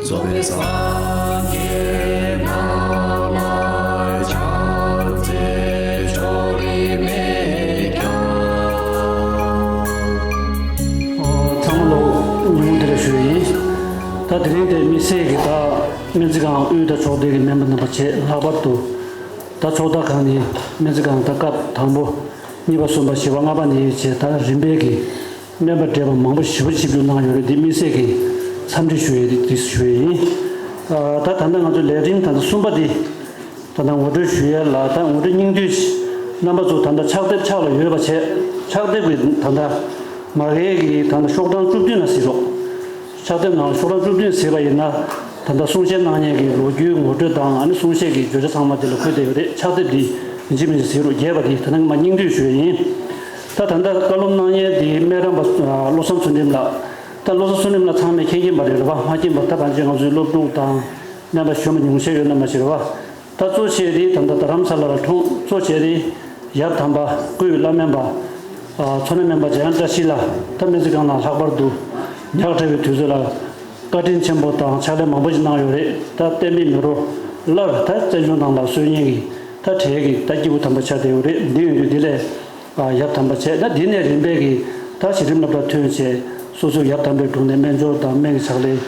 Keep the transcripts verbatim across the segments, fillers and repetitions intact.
གཙོ་བོས་སངས་རྒྱས་རྣམས་ལ་ཕྱག་འཚལ་ཕྱོགས་རིས་མེད་ཀྱང་། ཚང་མ་ལ་ཉིན་མོ་བདེ་ལེགས་ཞུ་ཡི་ཡིན། ད་དེ་རིང་དེ་དམིགས་བསལ་གྱི་ད་སྨན་རྩིས་ཁང་དབུས་ད་ཕྱོགས་སྡེ་གི་སྨན་པ་རྣམ་པ་བཅས་ལྷག་པར་དུ་ད་ཕྱོགས་ད་ཁང་ནས་སྨན་རྩིས་ཁང་ད་སྐབས་དང་པོ་གཉིས་པ་གསུམ་པ་བཞི་པ་ལྔ་པ་ནས་བྱས་ད་རིམ་པས་ཀྱི་སྨན་པ་བགྲེས་པ་མང་པོ་ཞེ་པོ་ཆིབས་བསྒྱུར་གནང་ཡོད་རེད། འདི་དམིགས་བསལ་གྱི་འཚམས་འདྲི་ཞུ་ཡས་འདི་ཞུ་ཡས་ཡིན། ཨ། ད་ད་ལྟ་ང་ཚོ་ལས་རིམ་ད་ལྟ་གསུམ་པ་འདི་ད་ལྟ་ངོ་སྤྲོད་ཞུ་ཡས་ལ། ད་ངོ་སྤྲོད་སྙིང་བསྡུས་རྣམ་པ་ཚོ་ད་ལྟ་ཕྱག་དེབ་ཕྱག་ལ་ཡོད་པ་བྱས། ཕྱག་དེབ་ཀྱི་ད་ལྟ་མ་གིའི་གི་ད་ལྟ་ཤོག་གྲངས་བཅུ་བདུན་ལ་གཟིགས་རོགས། ཕྱག་དེབ་ནང་ཤོག་གྲངས་བཅུ་བདུན་གཟིགས་པ་ཡིན་ན། ད་ལྟ་གསུང་བཤད་གནང་མཁན་གྱི་ལོ་རྒྱུས་ངོ་སྤྲོད་དང་། ཨ་ནི་གསུང་བཤད་ཀྱི་བརྗོད་བྱ་ཚང་མ་དེ་ལ་འཁོད་བསྡད་ཡོད་རེད། ཕྱག་དེབ་འདི་ཡིན་གཅིག་མིན་གཅིག་གཟིགས་རོགས། རྒྱས་པ་འདི་ད་ནང་མ་སྙིང་བསྡུས་ཞུ་ཡས་ཡིན། ད་ད་ལྟ་བཀའ་སློབ་གནང་མཁན་འདི་སྨན་རམས་པ་བློ་བཟང་ཚུལ་ཁྲིམས་ལགས། ད་བློ་བཟང་ཚུལ་ཁྲིམས་ལགས་ཚང་མས་མཁྱེན་གྱིན་པ་རེད་རེད་བ། མ་མཁྱེན་པ་ད་གང་ཅི་ང་ཚོའི་སློབ་ཕྲུག་དང་སྨན་པ་གཞོན་པ་ཉུང་ཤས་ཡོད་ན་མ་ཤེས་རེད་བ། ད་གཙོ་ཆེ་དེ་ད་ལྟ་རྡ་རམ་ས་ལ་ལ་འཁྲུངས། གཙོ་ཆེ་དེ་ཡབ་དམ་པ་སྐུའི་བླ་སྨན་པ། ཨ། མཚོ་སྣ་སྨན་པ་འཇམ་དབྱངས་བཀྲ་ཤིས་ལགས་ད་སྨན་རྩིས་ཁང་ནང་ལྷག་པར་དུ་ཉག་ཕྲ་བའི་དུས་ཚོད་ལ་བཀའ་དྲིན་ཆེན་པོ་དང་ཕྱག་ལས་མང་པོ་ཞིག་གནང་ཡོད་རེད། ད་བསྟན་པའི་མེ་རོ་སླར་ད་བཙན་བྱོལ་ནང་ལ་གསོན་སྙིང་གི་ད་གྲལ་གྱི་ད་སྐྱེས་བུ་དམ་པ་ཆགས་བསྡད་ཡོད་རེད། འདི་ཡོང་དུས་འདི་ལས། ཨ། ཡབ་དམ་པ་བྱས། ད་འདི་ནས་རིམ་པས་ཀྱི་ད་གཞི་རིམ་སློབ་གྲྭ་ཐོན་བྱས། སོ་སོའི་ཡབ་དམ་པའི་དྲུང་ནས་སྨན་སྦྱོར་དང་སྨན་གྱི་ཕྱག་ལས།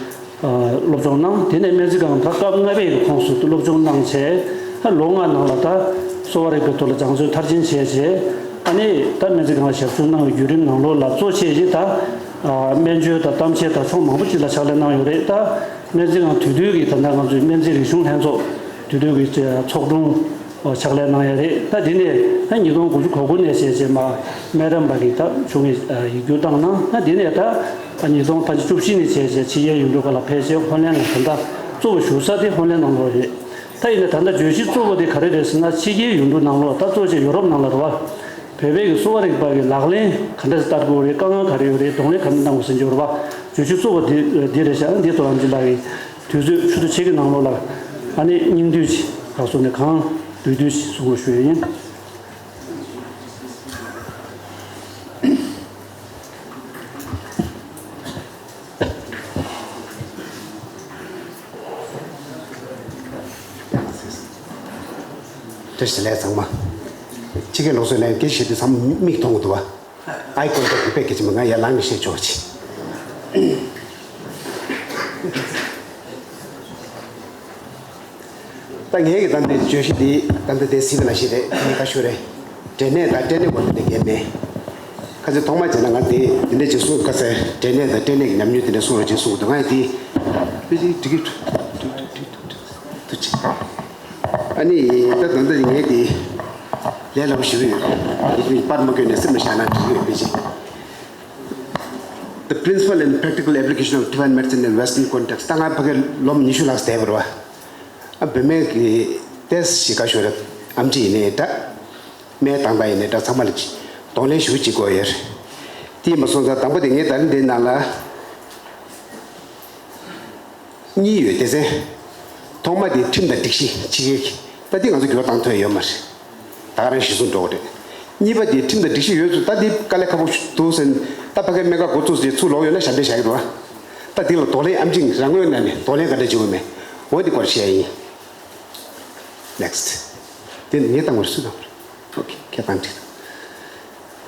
ཨ། སློབ་སྦྱོང་གནང་། དེ་ནས་སྨན་རྩིས་ཁང་ད་སྐབས་ལྔ་པའི་ཁོངས་སུ་སློབ་སྦྱོང་གནང་བྱས། ད་ལོ་ལྔ་ནང་ལ་ད་གསོ་བ་རིག་པའི་ཐོག་ལ་སྦྱང་བརྩོན་མཐར་ཕྱིན་བྱས་བྱས། ཨ་ནི་ད་སྨན་རྩིས་ཁང་ལ་ཞབས་ཞུ་གནང་བའི་བརྒྱུད་རིམ་ནང་ལོགས་ལ་གཙོ་ཆེ་ཞིག་ད། ཨ། སྨན་བཅོས་དང་གཏམ་བཤད་དང་ཕྱོགས་མང་པོ་ཅིག་ལ་ཕྱག་ལས་གནང་ཡོད་རེད། ད་སྨན་རྩིས་ཁང་དེ་དུས་ཀྱི་ད་ལྟ་ང་ཚོའི་སྨན་རྩིས་རིག་གཞུང་ལྷན་ཚོགས་དེ་དུས་ཀྱི་ཚོགས་དྲུང་ཕྱག་ལས་གནང་ཡ་རེད། ད་དེ་ནས་ད་ཉིས་སྟོང་དགུ་བཅུ་གོ་དགུ་ནས་བྱས་བྱས་མར་སྨན་རམས་པ་གི་ད་ཆུང་ངུའི་ཡིག་སྒྱུར་བཏང་གནང་། ད་དེ་ནས་ད་ཉིས་སྟོང་ད་བཅུ་བཞི་ནས་བྱས་བྱས་ཕྱི་རྒྱལ་ཡུལ་གྲུ་ཁག་ལ་ཕེབས་བྱས་ཧོ་ལན་ལ་ད་ལྟ་གཙོ་བོ་བཞུགས་ས་དེ་ཧོ་ལན་ནང་ལོགས་རེད། ད་ཡིན་ན་ད་ལྟ་བརྗོད་གཞི་གཙོ་བོ་དེ་ག་རེ་རེད་ཟེར་ན། ཕྱི་རྒྱལ་ཡུལ་གྲུ་ནང་ལོགས་ད་གཙོ་ཆེ་ཡོ་རོབ་ནང་ལ་རེད་བ། བོད་པའི་གི་གསོ་བ་རིག་པ་གི་ལག་ལེན་ག་འདྲ་སེ་བསྟར་དགོས་རེད། དཀའ་ངལ་ག་རེ་ཡོད་རེད། གདོང་ལེན་ག་འདྲ་གནང་དགོས་ཟེར་གྱི་ཡོད་རེད་བ། བརྗོད་གཞི་གཙོ་བོ་འདི་འདི་རེད་ཤག་འདི་ཚོ་ཨམ་ཆི་ལགས་ཀྱིས་དུས་ཚོད་ཆུ་ཚོད་ཕྱེད་ཀའི་ནང་ལོགས་ལ་ཨ་ནི་སྙིང་བསྡུས་ཤིག་ལགས་སོ་ནས་གང་བསྡུས་བསྡུས་ཤིག་གསུང་དགོས་ཞུ་ཡས་ཡིན། བཀྲ་ཤིས་བདེ་ལེགས་ཚང་མ། ཕྱི་རྒྱལ་ལུགས་སྲོལ་ལས་སྐད་ཆ་བཤད་དུས་ཚང་མ་མིག་མཐོང་གི་འདུག་བ། ཨའི་ཀོན་ཊེག་དཔེ་གལ་ཆེན་པོ། ང་ཡར་ལངས་ནས་བཤད་ཆོག་ཅིག་ད་ངའི་གི་ད་ལྟའི་བརྗོད་གཞི་འདི་ད་ལྟ་དེ་གཟིགས་པ་ནང་བཞིན་རེད། དེ་ནི་ག་ཞུ་རེད། འབྲས་ནད་དང་སྐྲན་ནད་སྐོར་དེ་འདྲ་གལ་མེད། ཁ་ཚོན་ཐོག་མ་བྱས་ན་ང་དེ་དེ་འདྲ་ཅིག་གསུང་། ཁ་ཚོན་འབྲས་ནད་དང་སྐྲན་ནད་ཀྱི་ཉམས་མྱོང་དེ་འདྲ་གསུང་རོགས་ཅེས་གསུང་གི་འདུག་ང་ཡི་དེ་དཔེ་ཅིག་འགྲིག་གི་འདུག་ཅིག་ཨ་ནི་ད་ད་ལྟ་ངས་དེ་ལས་སླ་པོ་ཞུ་གི་ཡོད། དེ་དུས་པར་མ་བཀོད་ནས་སེམས་ལ་བཞག་ན་འགྲིག་གི་ཡོད། དཔེ་ཅིག The principle and practical application of Tibetan medicine in Western context. ད་ང་ཕ་གིར་ལོ་ཉི་ཤུ་ལྷག་བསྡད་པ་རེད་བ། ཨ། བུད་མེད་ཀྱི་ཏེས་ཤི་ཀ་ཤོར་ཨམ་ཆི་ཡིན་ནའི་འདྲ། སྨན་དང་པ་ཡིན་ནའི་འདྲ། ཚང་མ་ལ་གདོང་ལེན་ཞུ་བྱེད་དགོས་ཡོད་རེད། དེ་ཡིན་པ་སོང་ཙང་དང་པོ་དེ་ངས་ད་རིང་འདི་ནང་ལ་གཉིས་ཡོད། སྡེ་ཚན་ཐོག་མ་དེ་ཁྲིམས་དང་སྒྲིག་གཞི། ཕྱི་རྒྱལ་གྱི་ད་འདི་ང་ཚོ་འགྱུར་བ་བཏང་ཐུབ་ཡ་ཡོད་མ་རེད། ད་ག་རང་གཞི་བཟུང་འགྲོ་གི་རེད། གཉིས་པ་དེ་ཁྲིམས་དང་སྒྲིག་གཞི་ཡོད་ཚུལ། ད་འདི་དཀའ་ལས་ཁག་པོ་འདུག་ཟེར། ད་ཕ་གིའི་སྨན་ཁང་འགོ་བཙུགས་ཟེར་ཚུར་ལོག་ཡོང་ན་ཞབས་འདྲེན་བྱ་གི་རེད་བ། ད་འདི་ལ་གདོང་ལེན་ཨམ་ཆི་རང་ངོས་ནས་ནས་གདོང་ལེན་ག་འདྲ་བྱེད་དགོས་མེད། འོ་འདི་སྐོར་བཤད་ཡ་ཡིན། Next. དེ་ནི་ངས་བཏང་བར་སུ་དང་། Okay. ཁྱེད་བཏང་འགྲིག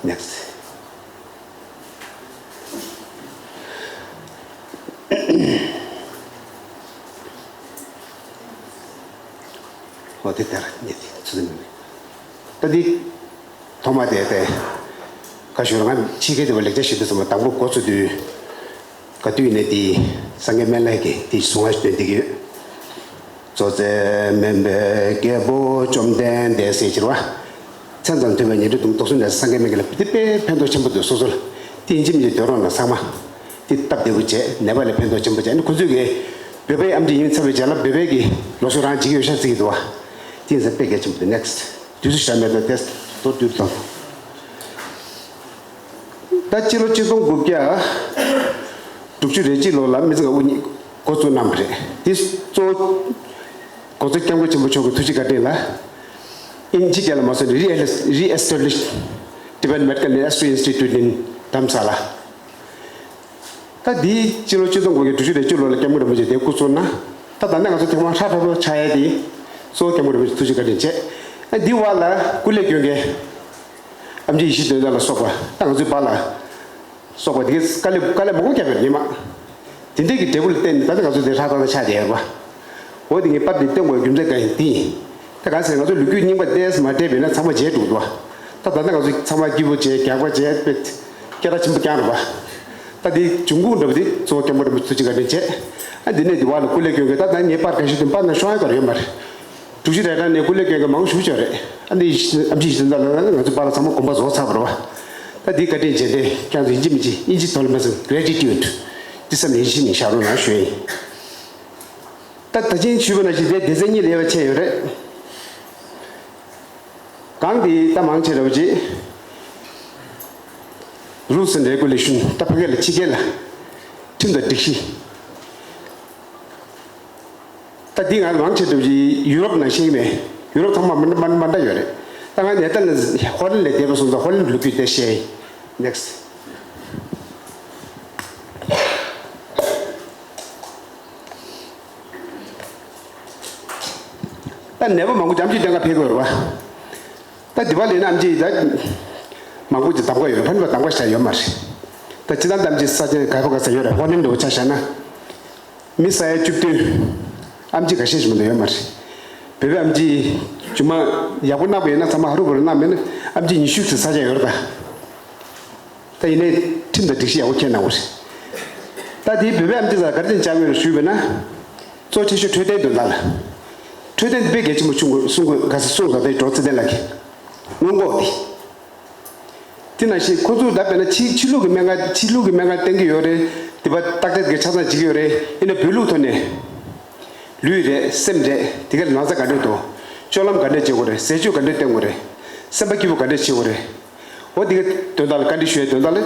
Next. འོ་དེ་ལྟར་ཉེ་དེ་ཚུལ་མིན། ད་འདི་ཐོག་མ་དེ་དེ་ཁ་ཤོར། ང་ཕྱི་རྒྱལ་དེ་བ་ལེགས་ཆ་ཞིག་འདུག་བསམ་པ། དང་པོ་འགོ་ཚུགས་དུས་ག་དུས་ནས་དེ་སངས་རྒྱས་སྨན་བླ་གི་དེ་གསུང་བ་སྟོན་བསྡད་ཀྱི་ཡོད། གཙོ་མཛད་སྨན་པའི་རྒྱལ་པོ་བཅོམ་ལྡན་འདས་ཟེར་གྱི་རེད་བ། མཚན་ཙམ་ཐོས་པས་ཉན་ཐོས་སྡུག་བསྔལ་སེལ། སངས་རྒྱས་སྨན་གྱི་བླ་མ། དེ་དཔེ་ཕན་ཐོགས་ཆེན་པོ་འདུག་སོ་སོ་ལ་དེ་ཡིན་གཅིག་མིན་གཅིག་སྡོད་རོགས་གནང་། ཚང་མ་དེ་སྟབས་བདེ་པོ་བྱས། ནད་པ་ལ་ཕན་ཐོགས་ཆེན་པོ་བྱས། ཨ་ནི་ཁོ་ཚོས་ཀྱི་བོད་པའི་ཨམ་ཆི་ཡིན་ཚར་བའི་རྗེས་ལ་བོད་པའི་གི་ལུགས་སྲོལ་རང་བྱེད་ཀྱི་ཡོད་ཤག་བརྩི་གི་འདུག་བ། དེ་ཡིན་ཙང་དཔེ་གལ་ཆེན་པོ་འདུག Next. དུས་ཚོད་ཞག་མེད་ད་དེ་མདོར་བསྡུས་དང་། ད་སྤྱི་ལོ་གཅིག་སྟོང་དགུ་བརྒྱ་དྲུག་ཅུ་རེ་གཅིག་ལོ་ལ་སྨན་རྩིས་ཁང་དབུ་བརྙེས་འགོ་བཙུགས་གནང་བ་རེད། དེ་གཙོ་བོ་གོང་ས་སྐྱབས་མགོན་ཆེན་པོ་མཆོག་གི་ཐུགས་རྗེ་བཀའ་དྲིན་ལ། ཨིན་ཇི་སྐད་ལ་མ་སོང་རི་ཨེ་རི་ཨེ་སི་ཊེ་བྷི་ལིཤ་Tibetan Medical and Esoteric Institute in Dharamsala། ད་འདིའི་སྤྱི་ལོ་ཆིག་སྟོང་དགུ་བརྒྱ་དྲུག་ཅུ་རེ་བཅུ་ལོ་ལ་སྐྱབས་མགོན་རིན་པོ་ཆེ་དེ་སྐུ་གཙོ་གནང་། ད་ད་ལྟ་ང་ཚོ་ཐེངས་མ་ཧྲ་ཧྲ་པོ་ཆགས་ཡ་དེ་གཙོ་བོ་སྐྱབས་མགོན་རིན་པོ་ཆེ་ཐུགས་རྗེ་བཀའ་དྲིན་ཆེ། ཨ་འདི་བར་ལ་སྐུ་ལས་སྐྱོན་མཁན་ཨམ་ཆི་ཡེ་ཤེས་དོན་གྲུབ་ལ་སོགས་པ། ད་ང་ཚོའི་པཱ་ལགས་སོགས་པ་དེ་གའི་དཀའ་ལས་དཀའ་ལས་མང་པོ་བརྒྱབ་པ་རེད་སྔོན་མ། དེ་འདྲས་ཀྱི་འབྲས་བུ་ལ་བརྟེན་ནས་ད་ལྟ་ང་ཚོ་འདི་ཧྲ་ཐག་ཐག་ཆགས་བསྡད་ཡོད་པ། འོ་དེ་ངས་པར་འདི་སྟོན་དགོས་རྒྱུ་མཚན་གང་ཡིན་དེ་ཡིན། ད་གང་ཟེར་ང་ཚོ་ལོ་རྒྱུས་རྙིང་པ་ཏོག་ཙམ་མ་འདྲེས་པས་ན་ཚང་མ་བརྗེད་འགྲོ་གི་འདུག་བ། ད་ད་ལྟ་ང་ཚོ་ཚང་མ་སྐྱིད་པོ་བྱས་རྒྱགས་པ་བྱས་པས་སྐད་གྲགས་ཆེན་པོ་བསྐྱངས་རེད་བ། ད་དེ་འབྱུང་ཁུངས་འདྲ་པོ་དེ་གཙོ་བོ་སྐྱབས་མགོན་རིན་པོ་ཆེ་ཐུགས་རྗེ་བཀའ་དྲིན་ཆེ། ཨ་འདི་ནས་འདི་བར་ལ་སྐུ་ལས་སྐྱོན་མཁན་ད་ད་ངས་པར་ག་ཤེད་དུ་པར་ནང་ཤོང་ཡ་ག་རེ་ཡོད་མ་རེད། དྲུག་ཅུ་རེ་གྲངས་ནས་སྐུ་ལས་སྐྱོན་མཁན་མང་པོ་ཞེ་པོ་ཅིག་ཡོད་རེད། ཨ་འདི་ཨམ་ཆི་ཡེ་ཤེས་དོན་གྲུབ་ལགས་ལ་ང་ཚོ་པཱ་ལགས་ཚང་མ་དགོངས་པ་རྫོགས་ཚར་བ་རེད་བ། ད་འདི་བཀའ་དྲིན་རྗེས་དྲན་ཁྱེད་ཚོ་ཡིན་གཅིག་མིན་གཅིག་ཨིན་ཇི་ཐོག་ལ་མ་ཟིན་གྷེ་རེ་ཊི་ཊུཌ་འདི་བསམ་ནས་ཡིད་ཆེས་ནས་བཞག་རོགས་གནང་ཞུ་ཡ་ཡིན། ད་ད་ཅིང་ཞུས་པ་ནང་བཞིན་དེ་སྡེ་ཚན་གཉིས་ལ་དབྱེ་བ་ཕྱེ་ཡོད་རེད། གང་དེ་ད་མང་ཆེ་རབ་ཅིག་Rules and Regulation ད་ཕ་གི་ལ་ཕྱི་རྒྱལ་ལ་ཁྲིམས་དང་སྒྲིག་གཞི། ད་འདི་ང་མང་ཆེ་རབ་ཅིག་ཡུ་རོབ་ནང་ཤེས་ཀྱི་མེད། ཡུ་རོབ་ཚང་མ་མ་མ་མ་འདྲ་ཡོད་རེད། ད་ང་ནེ་ཐར་ལན་ཧོ་ལན་ལ་བསྡད་པ་སོང་ཙང་ཧོ་ལན་ལོ་རྒྱུས་དེ་བཤད་ཡིན། Next། ད་ནད་པ་མང་པོ་ཅིག་ཨམ་ཆི་བསྟེན་ག་ཕེབས་དགོས་རེད་བ། ད་འདི་བ་ལས་ན་ཨམ་ཆི་ད་མང་པོ་ཅིག་གདམ་ག་ཡོད་རེད། ཕ་ནི་བ་གདམ་ག་ཞིག་ཡོད་མ་རེད། ད་ཅི་ད་ཨམ་ཆི་ས་ཆ་ག་པ་ག་ས་ཡོད་རེད། ཧོ་ལན་འདྲ་བོ་ཆ་བཞག་ན། མི་ས་ཡ་བཅུ་བདུན། ཨམ་ཆི་ཁ་ཤས་ཤིག་མ་གཏོགས་ཡོད་མ་རེད། བོད་པའི་ཨམ་ཆི་རྒྱུ་མ་ཡག་པོ་གནང་པ་ཡིན་ན་ཚང་མ་ཧ་རུ་བ་རུ་གནང་མེད་ན་ཨམ་ཆི་ཉི་ཤུ་ཙམ་ས་ཆ་ཡོད་རེད་ད། ད་ཡིན་ནའི་ཁྲིམས་དང་སྒྲིག་གཞི་ཡག་པོ་འཁྱེར་གནང་བ་རེད། ད་དེའི་བོད་པའི་ཨམ་ཆི་ཚ་ག་རེ་བྱས་ནས་བཅར་དགོས་རེད་ཞུས་པ་ན། གཙོ་ཆེ་ཤོས་འཕྲོད་བསྟེན་དོན་དག་ལ། འཕྲོད་བསྟེན་དཔེ་གལ་ཆེན་པོ་ཆུང་དགོས་གསུང་དགོས་ག་ཚོད་གསུངས་ས་དེ་འགྲོ་ཚེ་བརྟན་ལགས་ཀྱིས། སྔོན་འགོག་དེ། དེ་ནང་བཞིན་ཁོ་ཚོས་ད་དཔེར་ན་ཕྱི་ཕྱི་ལུགས་ཀྱི་སྨན་ཁང་ཕྱི་ལུགས་ཀྱི་སྨན་ཁང་བསྟེན་གྱི་ཡོད་རེད། དེ་བ་ཏག་ཏག་གི་ཆ་ཚང་བྱེད་ཀྱི་ཡོད་རེད། ཡིན་ན་བོད་ལུགས་ཐོག་ནས་ལུས་རེད་སེམས་རེད་དེ་ག་ལ་ན་ཚ་ག་འདྲས་འདུག་སྤྱོད་ལམ་ག་འདྲས་བྱེད་དགོས་རེད། ཟས་སྤྱོད་ག་འདྲས་བསྟེན་དགོས་རེད། སེམས་པ་སྐྱིད་པོ་ག་འདྲས་བྱེད་དགོས་རེད། འོ་དེ་ག་དོན་དག་ལ་བཀའ་འདྲི་ཞུ་ཡའི་དོན་དག་ལ་ག་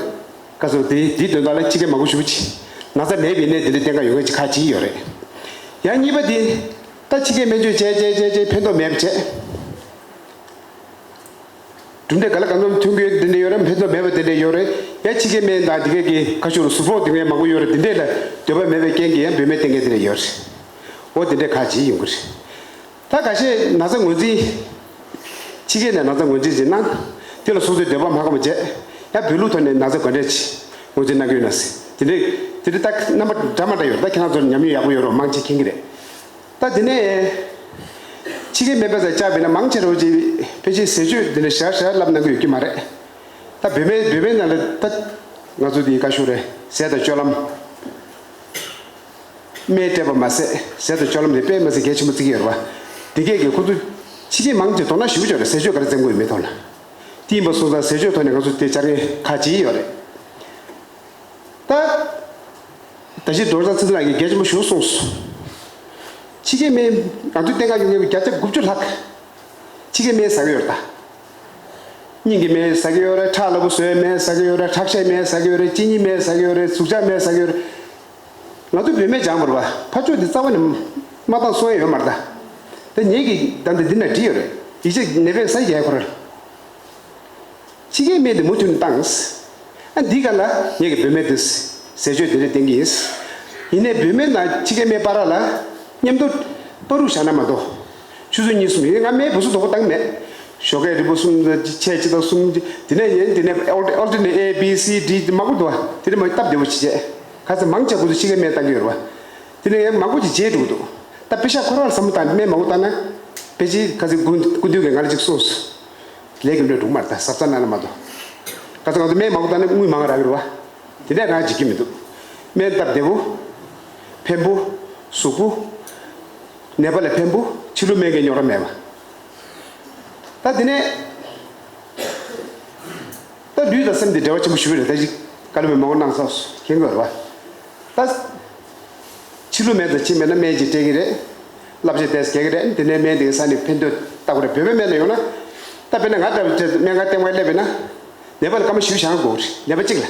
ཚོད་དེ་དེའི་དོན་དག་ལ་ཕྱི་རྒྱལ་མང་པོ་ཞེ་པོ་ཅིག་ན་ཚ་མེད་པའི་གནས་དེ་འདྲས་བསྟེན་ག་ཡོང་མཁན་ཅིག་ཁག་ཅིག་ཡོད་རེད། ཡང་གཉིས་པ་དེ་ད་ཕྱི་རྒྱལ་སྨན་བཅོས་བྱས་བྱས་བྱས་བྱས་ཕན་ཐོགས་མེད་པ་བྱས། གྲུབ་འབྲས་ག་ལ་གང་འཚམ་ཐོན་གྱི་ཡོད་དེ་འདྲ་ཡོད་རེད། ཕན་ཐོགས་མེད་པ་དེ་འདྲ་ཡོད་རེད། ཡ་ཕྱི་རྒྱལ་སྨན་དང་དེ་གའི་གི་ཁ་ཤོར་ཟུར་ཕོག་དེ་འདྲ་མང་པོ་ཡོད་རེད། དེ་འདྲས་ལ་འདོད་པ་མེད་པའི་རྐྱེན་གྱིས་ཡང་བོད་སྨན་བསྟེན་མཁན་དེ་འདྲ་ཡོད་རེད། འོ་དེ་འདྲས་ཁག་ཅིག་ཡོང་གི་རེད། ད་ཁ་ཤས་ན་ཚ་ངོས་འཛིན། ཕྱི་རྒྱལ་ནས་ན་ཚ་ངོས་འཛིན་བྱེད་ན། དེ་ལ་སོ་སོའི་འདོད་པ་མ་ཁོམ་པ་བྱས། ཡང་བོད་ལུགས་ཐོག་ནས་ན་ཚ་ག་འདྲས་ཅིག་ངོས་འཛིན་གནང་གི་ཡོད་ན་ཟེར། དེ་འདྲས་དེ་འདྲས་ད་རྣམ་པ་འདྲ་མ་འདྲ་ཡོད་རེད། ད་ཁྱེད་རང་ཚོར་ཉམས་མྱོང་ཡག་པོ་ཡོད་རེད། མང་ཆེ་མཁྱེན་གྱི་རེད། ད་དེ་ནས་ཕྱི་རྒྱལ་སྨན་པ་ཚོ་བཅར་བས་ན་མང་ཆེ་རུ་ཅིག་ཕལ་ཆེར་ཟས་སྤྱོད་འདི་འདྲ་ཞར་ཞར་ལབ་གནང་གི་ཡོད་ཀྱི་མ་རེད། ད་བོད་སྨན་བོད་སྨན་ནང་ལ་ད་ང་ཚོ་འདི་བཀའ་ཤོག་རེད། ཟས་དང་སྤྱོད་ལམ། སྨན་སྤྲད་པ་མ་ཟད་ཟས་དང་སྤྱོད་ལམ་དེ་དཔེ་མ་ཟད་གལ་ཆེན་པོ་བརྩི་གི་ཡོད་རེད་བ། འདི་གས་ཀྱི་ཁོ་ཚོ་ཕྱི་རྒྱལ་མང་ཆེ་དོ་སྣང་ཞེ་པོ་ཅིག་ཡོད་རེད། ཟས་སྤྱོད་ག་རེ་འཛེམ་དགོས་ཡོད་མེད་ཐོག་ལ། དེ་ཡིན་པ་སོང་ཙང་ཟས་སྤྱོད་ཐོག་ནས་ང་ཚོ་དེ་བཅར་མཁན་ཁག་ཅིག་ཡོད་རེད། ད། ད་ཅི་རྡོར་བཟང་ཚེ་བརྟན་ལགས་ཀྱིས་གལ་ཆེན་པོ་ཞིག་གསུངས་སོང་། ཕྱི་རྒྱལ་སྨན་ང་ཚོའི་བསྟེན་ག་ཡོང་མཁན་བརྒྱ་ཆ་དགུ་བཅུ་ལྷག་ཕྱི་རྒྱལ་སྨན་ཟ་གི་ཡོད་རེད་ད། སྙིང་གི་སྨན་ཟ་གི་ཡོད་རེད། ཁྲག་རླབས་པོ་བཟོ་བའི་སྨན་ཟ་གི་ཡོད་རེད། ཁྲག་ཤེད་སྨན་ཟ་གི་ཡོད་རེད། གཅིན་སྙི་སྨན་ཟ་གི་ཡོད་རེད། ཟུག་གཅོག་སྨན་ཟ་གི་ཡོད་རེད། ང་ཚོ་བོད་སྨན་སྦྱངས་པ་རེད་བ། ཕར་ཕྱོགས་འདི་རྩ་བ་ནས་མ་བཏང་གསུང་ཡ་ཡོད་མ་རེད་ད། ད་ངེད་ཀྱིས་ད་འདི་འདི་ན་བྲིས་ཡོད་རེད། ཡིད་ཆེས་ནད་པས་ཟ་ཡ་ཁོ་རེད། ཕྱི་རྒྱལ་སྨན་དེ་མུ་མཐུད་ནས་བཏང་། ཨ་འདི་ག་ལ་ངེད་ཀྱི་བོད་སྨན་དེ་ཟས་སྤྱོད་དེ་འདྲ་བསྟེན་གྱི་ཡིན། ཡིན་ནའི་བོད་སྨན་དང་ཕྱི་རྒྱལ་སྨན་བར་ལ་མཉམ་དུ་བར་རུ་བཞག་ན་མ་གཏོགས། ཆུ་ཚོད་གཉིས་གསུམ་ཡིན། ང་སྨན་བུ་སུ་དོག་པོ་བཏང་མེད། ཞོགས་ཀས་རིལ་བུ་གསུམ་ཆས་གཅིག་དང་གསུམ་དེ་ནས་ཡིན། དེ་ནས་ཨོལ་ཏི་ནེ་ཨེ་བི་སི་ཌི་མང་པོ་འདུག་བ། དེ་ནས་མ་སྟབས་བདེ་བོ་བྱེད་བྱས། ཁ་ཚ་མང་ཆེ་ཁོ་ཚོ་ཕྱི་རྒྱལ་སྨན་བཏང་གི་ཡོད་རེད་བ། དེ་ནས་ཡང་མང་པོ་ཅིག་བརྗེད་འགྲོ་གི་འདུག་ད་པེ་ཤ་ཁོ་རང་ལ་བསམ་བློ་བཏང་སྨན་མང་པོ་བཏང་ན། པེ་ཅི་ཁ་ཚིག་སྐུ་སྐུ་མདུན་གྱིས་ང་ལ་ཅིག་གསུངས་སོང་། ལས་ཀྱི་བློས་འགྲོ་མ་རེད་ད། གཟབ་གཟབ་གནང་ན་མ་གཏོགས། ག་ཚོད་ག་ཚོད་སྨན་མང་པོ་བཏང་ན་དངུལ་མང་རག་གི་རེད་བ། དེ་འདྲ་ང་བྱེད་ཀྱི་མི་འདུག་སྨན་སྟབས་བདེ་པོ། ཕན་པོ། གཟུགས་པོ། ནད་པ་ལ་ཕན་པོ། ཕྱི་ལུགས་སྨན་གྱི་རྙོག་དྲ་མེད་པ། ད་དེ་ནས། ད་ལུས་དང་སེམས་དེ་འབྲེལ་བ་ཆེན་པོ་ཞེ་པོ་རེད། ད་ཅིག་བཀའ་སློབ་མི་མང་པོ་གནང་སོང་། མཁྱེན་གྱི་ཡོད་རེད་བ། ད། ཕྱི་ལུགས་སྨན་དང་ཕྱི་སྨན་ན་སྨན་གྱིས་སྤྲད་ཀྱི་རེད། བསླབ་བྱ་ཏོག་ཙམ་རྒྱག་གི་རེད། དེ་ནས་སྨན་དེ་གི་ས་ནས་ཕན་ཐོགས་ལྟ་དགོས་རེད། བོད་པའི་སྨན་ལ་ཡོང་ན། ད་དཔེར་ན་ང་འདྲ་བོ་དེ་སྨན་ཁང་བསྟེན་པར་སླེབས་པས་ན། ནད་པ་ལ་སྐར་མ་བཞི་བཅུ་ཞེ་ལྔ་དགོས་རེད། ནད་པ་གཅིག་ལ།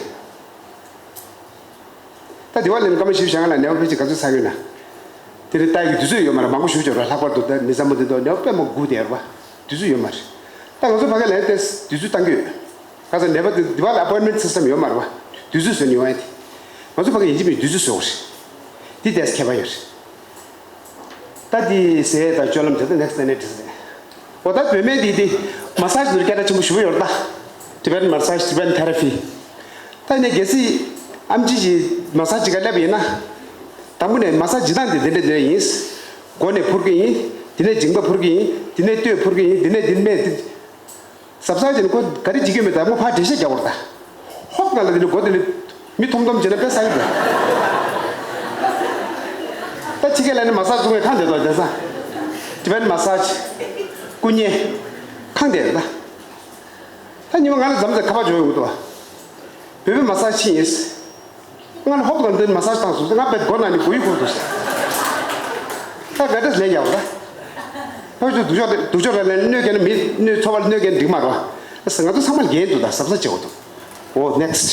ད་དེ་བ་ལས་ནི་སྐར་མ་བཞི་བཅུ་ཞེ་ལྔ་ལ་ནད་པ་ཕལ་ཆེར་ག་ཚོད་ཚར་ཡོད་ན། དེ་ནི་ལྟ་ཡི་དུས་ཚོད་ཡོད་མ་རེད། མང་པོ་ཞེ་པོ་ཅིག་རེད། ལྷག་པར་དུ་ད་མི་ཚང་མ་འདི་འདུག་ནད་པ་དཔེ་མང་སྒུག་བསྡད་ཡོད་རེད་བ། དུས་ཚོད་ཡོད་མ་རེད། ད་ང་ཚོ་ཕ་གི་ལ་ཡང་ཏོག་ཙམ་དུས་ཚོད་བཏང་གི་ཡོད། ག་ཚོད་ནད་པ་དེ་འདི་བ་ལ་ཨ་པོའིན་མེན་སི་སི་ཊམ་ཡོད་མ་རེད་བ། དུས་ཚོད་བཟོས་ནས་ཡོང་ཡ་དེ། ང་ཚོ་ཕ་གི་ཡིན་གཅིག་མིན་གཅིག་དུས་ཚོད་བཟོ་དགོས་རེད། འདི་ཏོག་ཙམ་ཁྱད་པར་ཡོད་རེད། ད་འདི་ཟས་དང་སྤྱོད་ལམ་དེ་ཚོ་ནེག་སི་ཊི་ནས་འདྲི་ཟེར། འོ་ད་བོད་སྨན་འདི་འདི་མ་སཱ་ཇི་འདི་སྐད་གྲགས་ཆེན་པོ་ཞེ་པོ་ཡོད་རེད་ད། Tibetan massage, Tibetan therapy། ད་ནས་གལ་སྲིད་ཨམ་ཆི་ཞིག་མ་སཱ་ཇི་ག་སླེབས་ཡིན་ན། དང་པོ་ནས་མ་སཱ་ཇི་སྟངས་འདི་འདི་འདྲ་འདི་འདྲ་ཡིན། མགོ་ནས་ཕུར་གི་ཡིན། དེ་ནས་མཇིང་པ་ཕུར་གི་ཡིན། དེ་ནས་སྟོད་ཕུར་གི་ཡིན། དེ་ནས་འདི་སྨད་འདི། གཟབ་གཟབ་བྱས་ནས་ཁོ་ག་རེ་བྱེད་ཀྱི་ཡོད་མེད་ད་མོ་ཕར་འགྲེལ་བཤད་རྒྱག་དགོས་རེད་ད། ཧོབ་ང་ལ་འདི་ནས་མགོ་འདི་ནས་མི་འཐོམ་འཐོམ་བྱས་ན་དཔེ་བསགས་ཀྱི་འདུག་ད་ཕྱི་རྒྱལ་ལ་ནི་མ་སཱ་ཇི་བྱུང་བའི་ཁང་དེ་དོ་དེ་ས། Tibetan massage། སྐུ་མཉེ། ཁང་དེ་རེད་ད། ད་ཉི་མ་ང་ལ་འཛམ་ཟེར་ཁ་པར་འབྱོར་ཡོང་གི་འདུག་བ། བོད་པའི་མ་སཱ་ཇི་ཕྱིན་ཡིན། ང་ལ་ཧོབ་དང་འདིར་མ་སཱ་ཇི་བཏང་སོང་ཟེར། ང་བེད་སྒོ་ནང་ནས་སྒོ་ཡི་ཁུག་འདུག་ཟེར། ད་ག་འདྲ་ལས་ཡག་པ། ཕ་ཆུ་དུག་ཆོག་དུག་ཆོག་ར་ལས་གནོད་མཁན་མི་གནོད་འཚོ་བ་ལ་གནོད་མཁན་འགྲིག་མ་རོ། ང་ཚོ་ཚང་མ་ལ་འགན་འདུག་ད་གཟབ་གཟབ་བྱེད་དགོས་འདུག་འོ་ནེག་སི་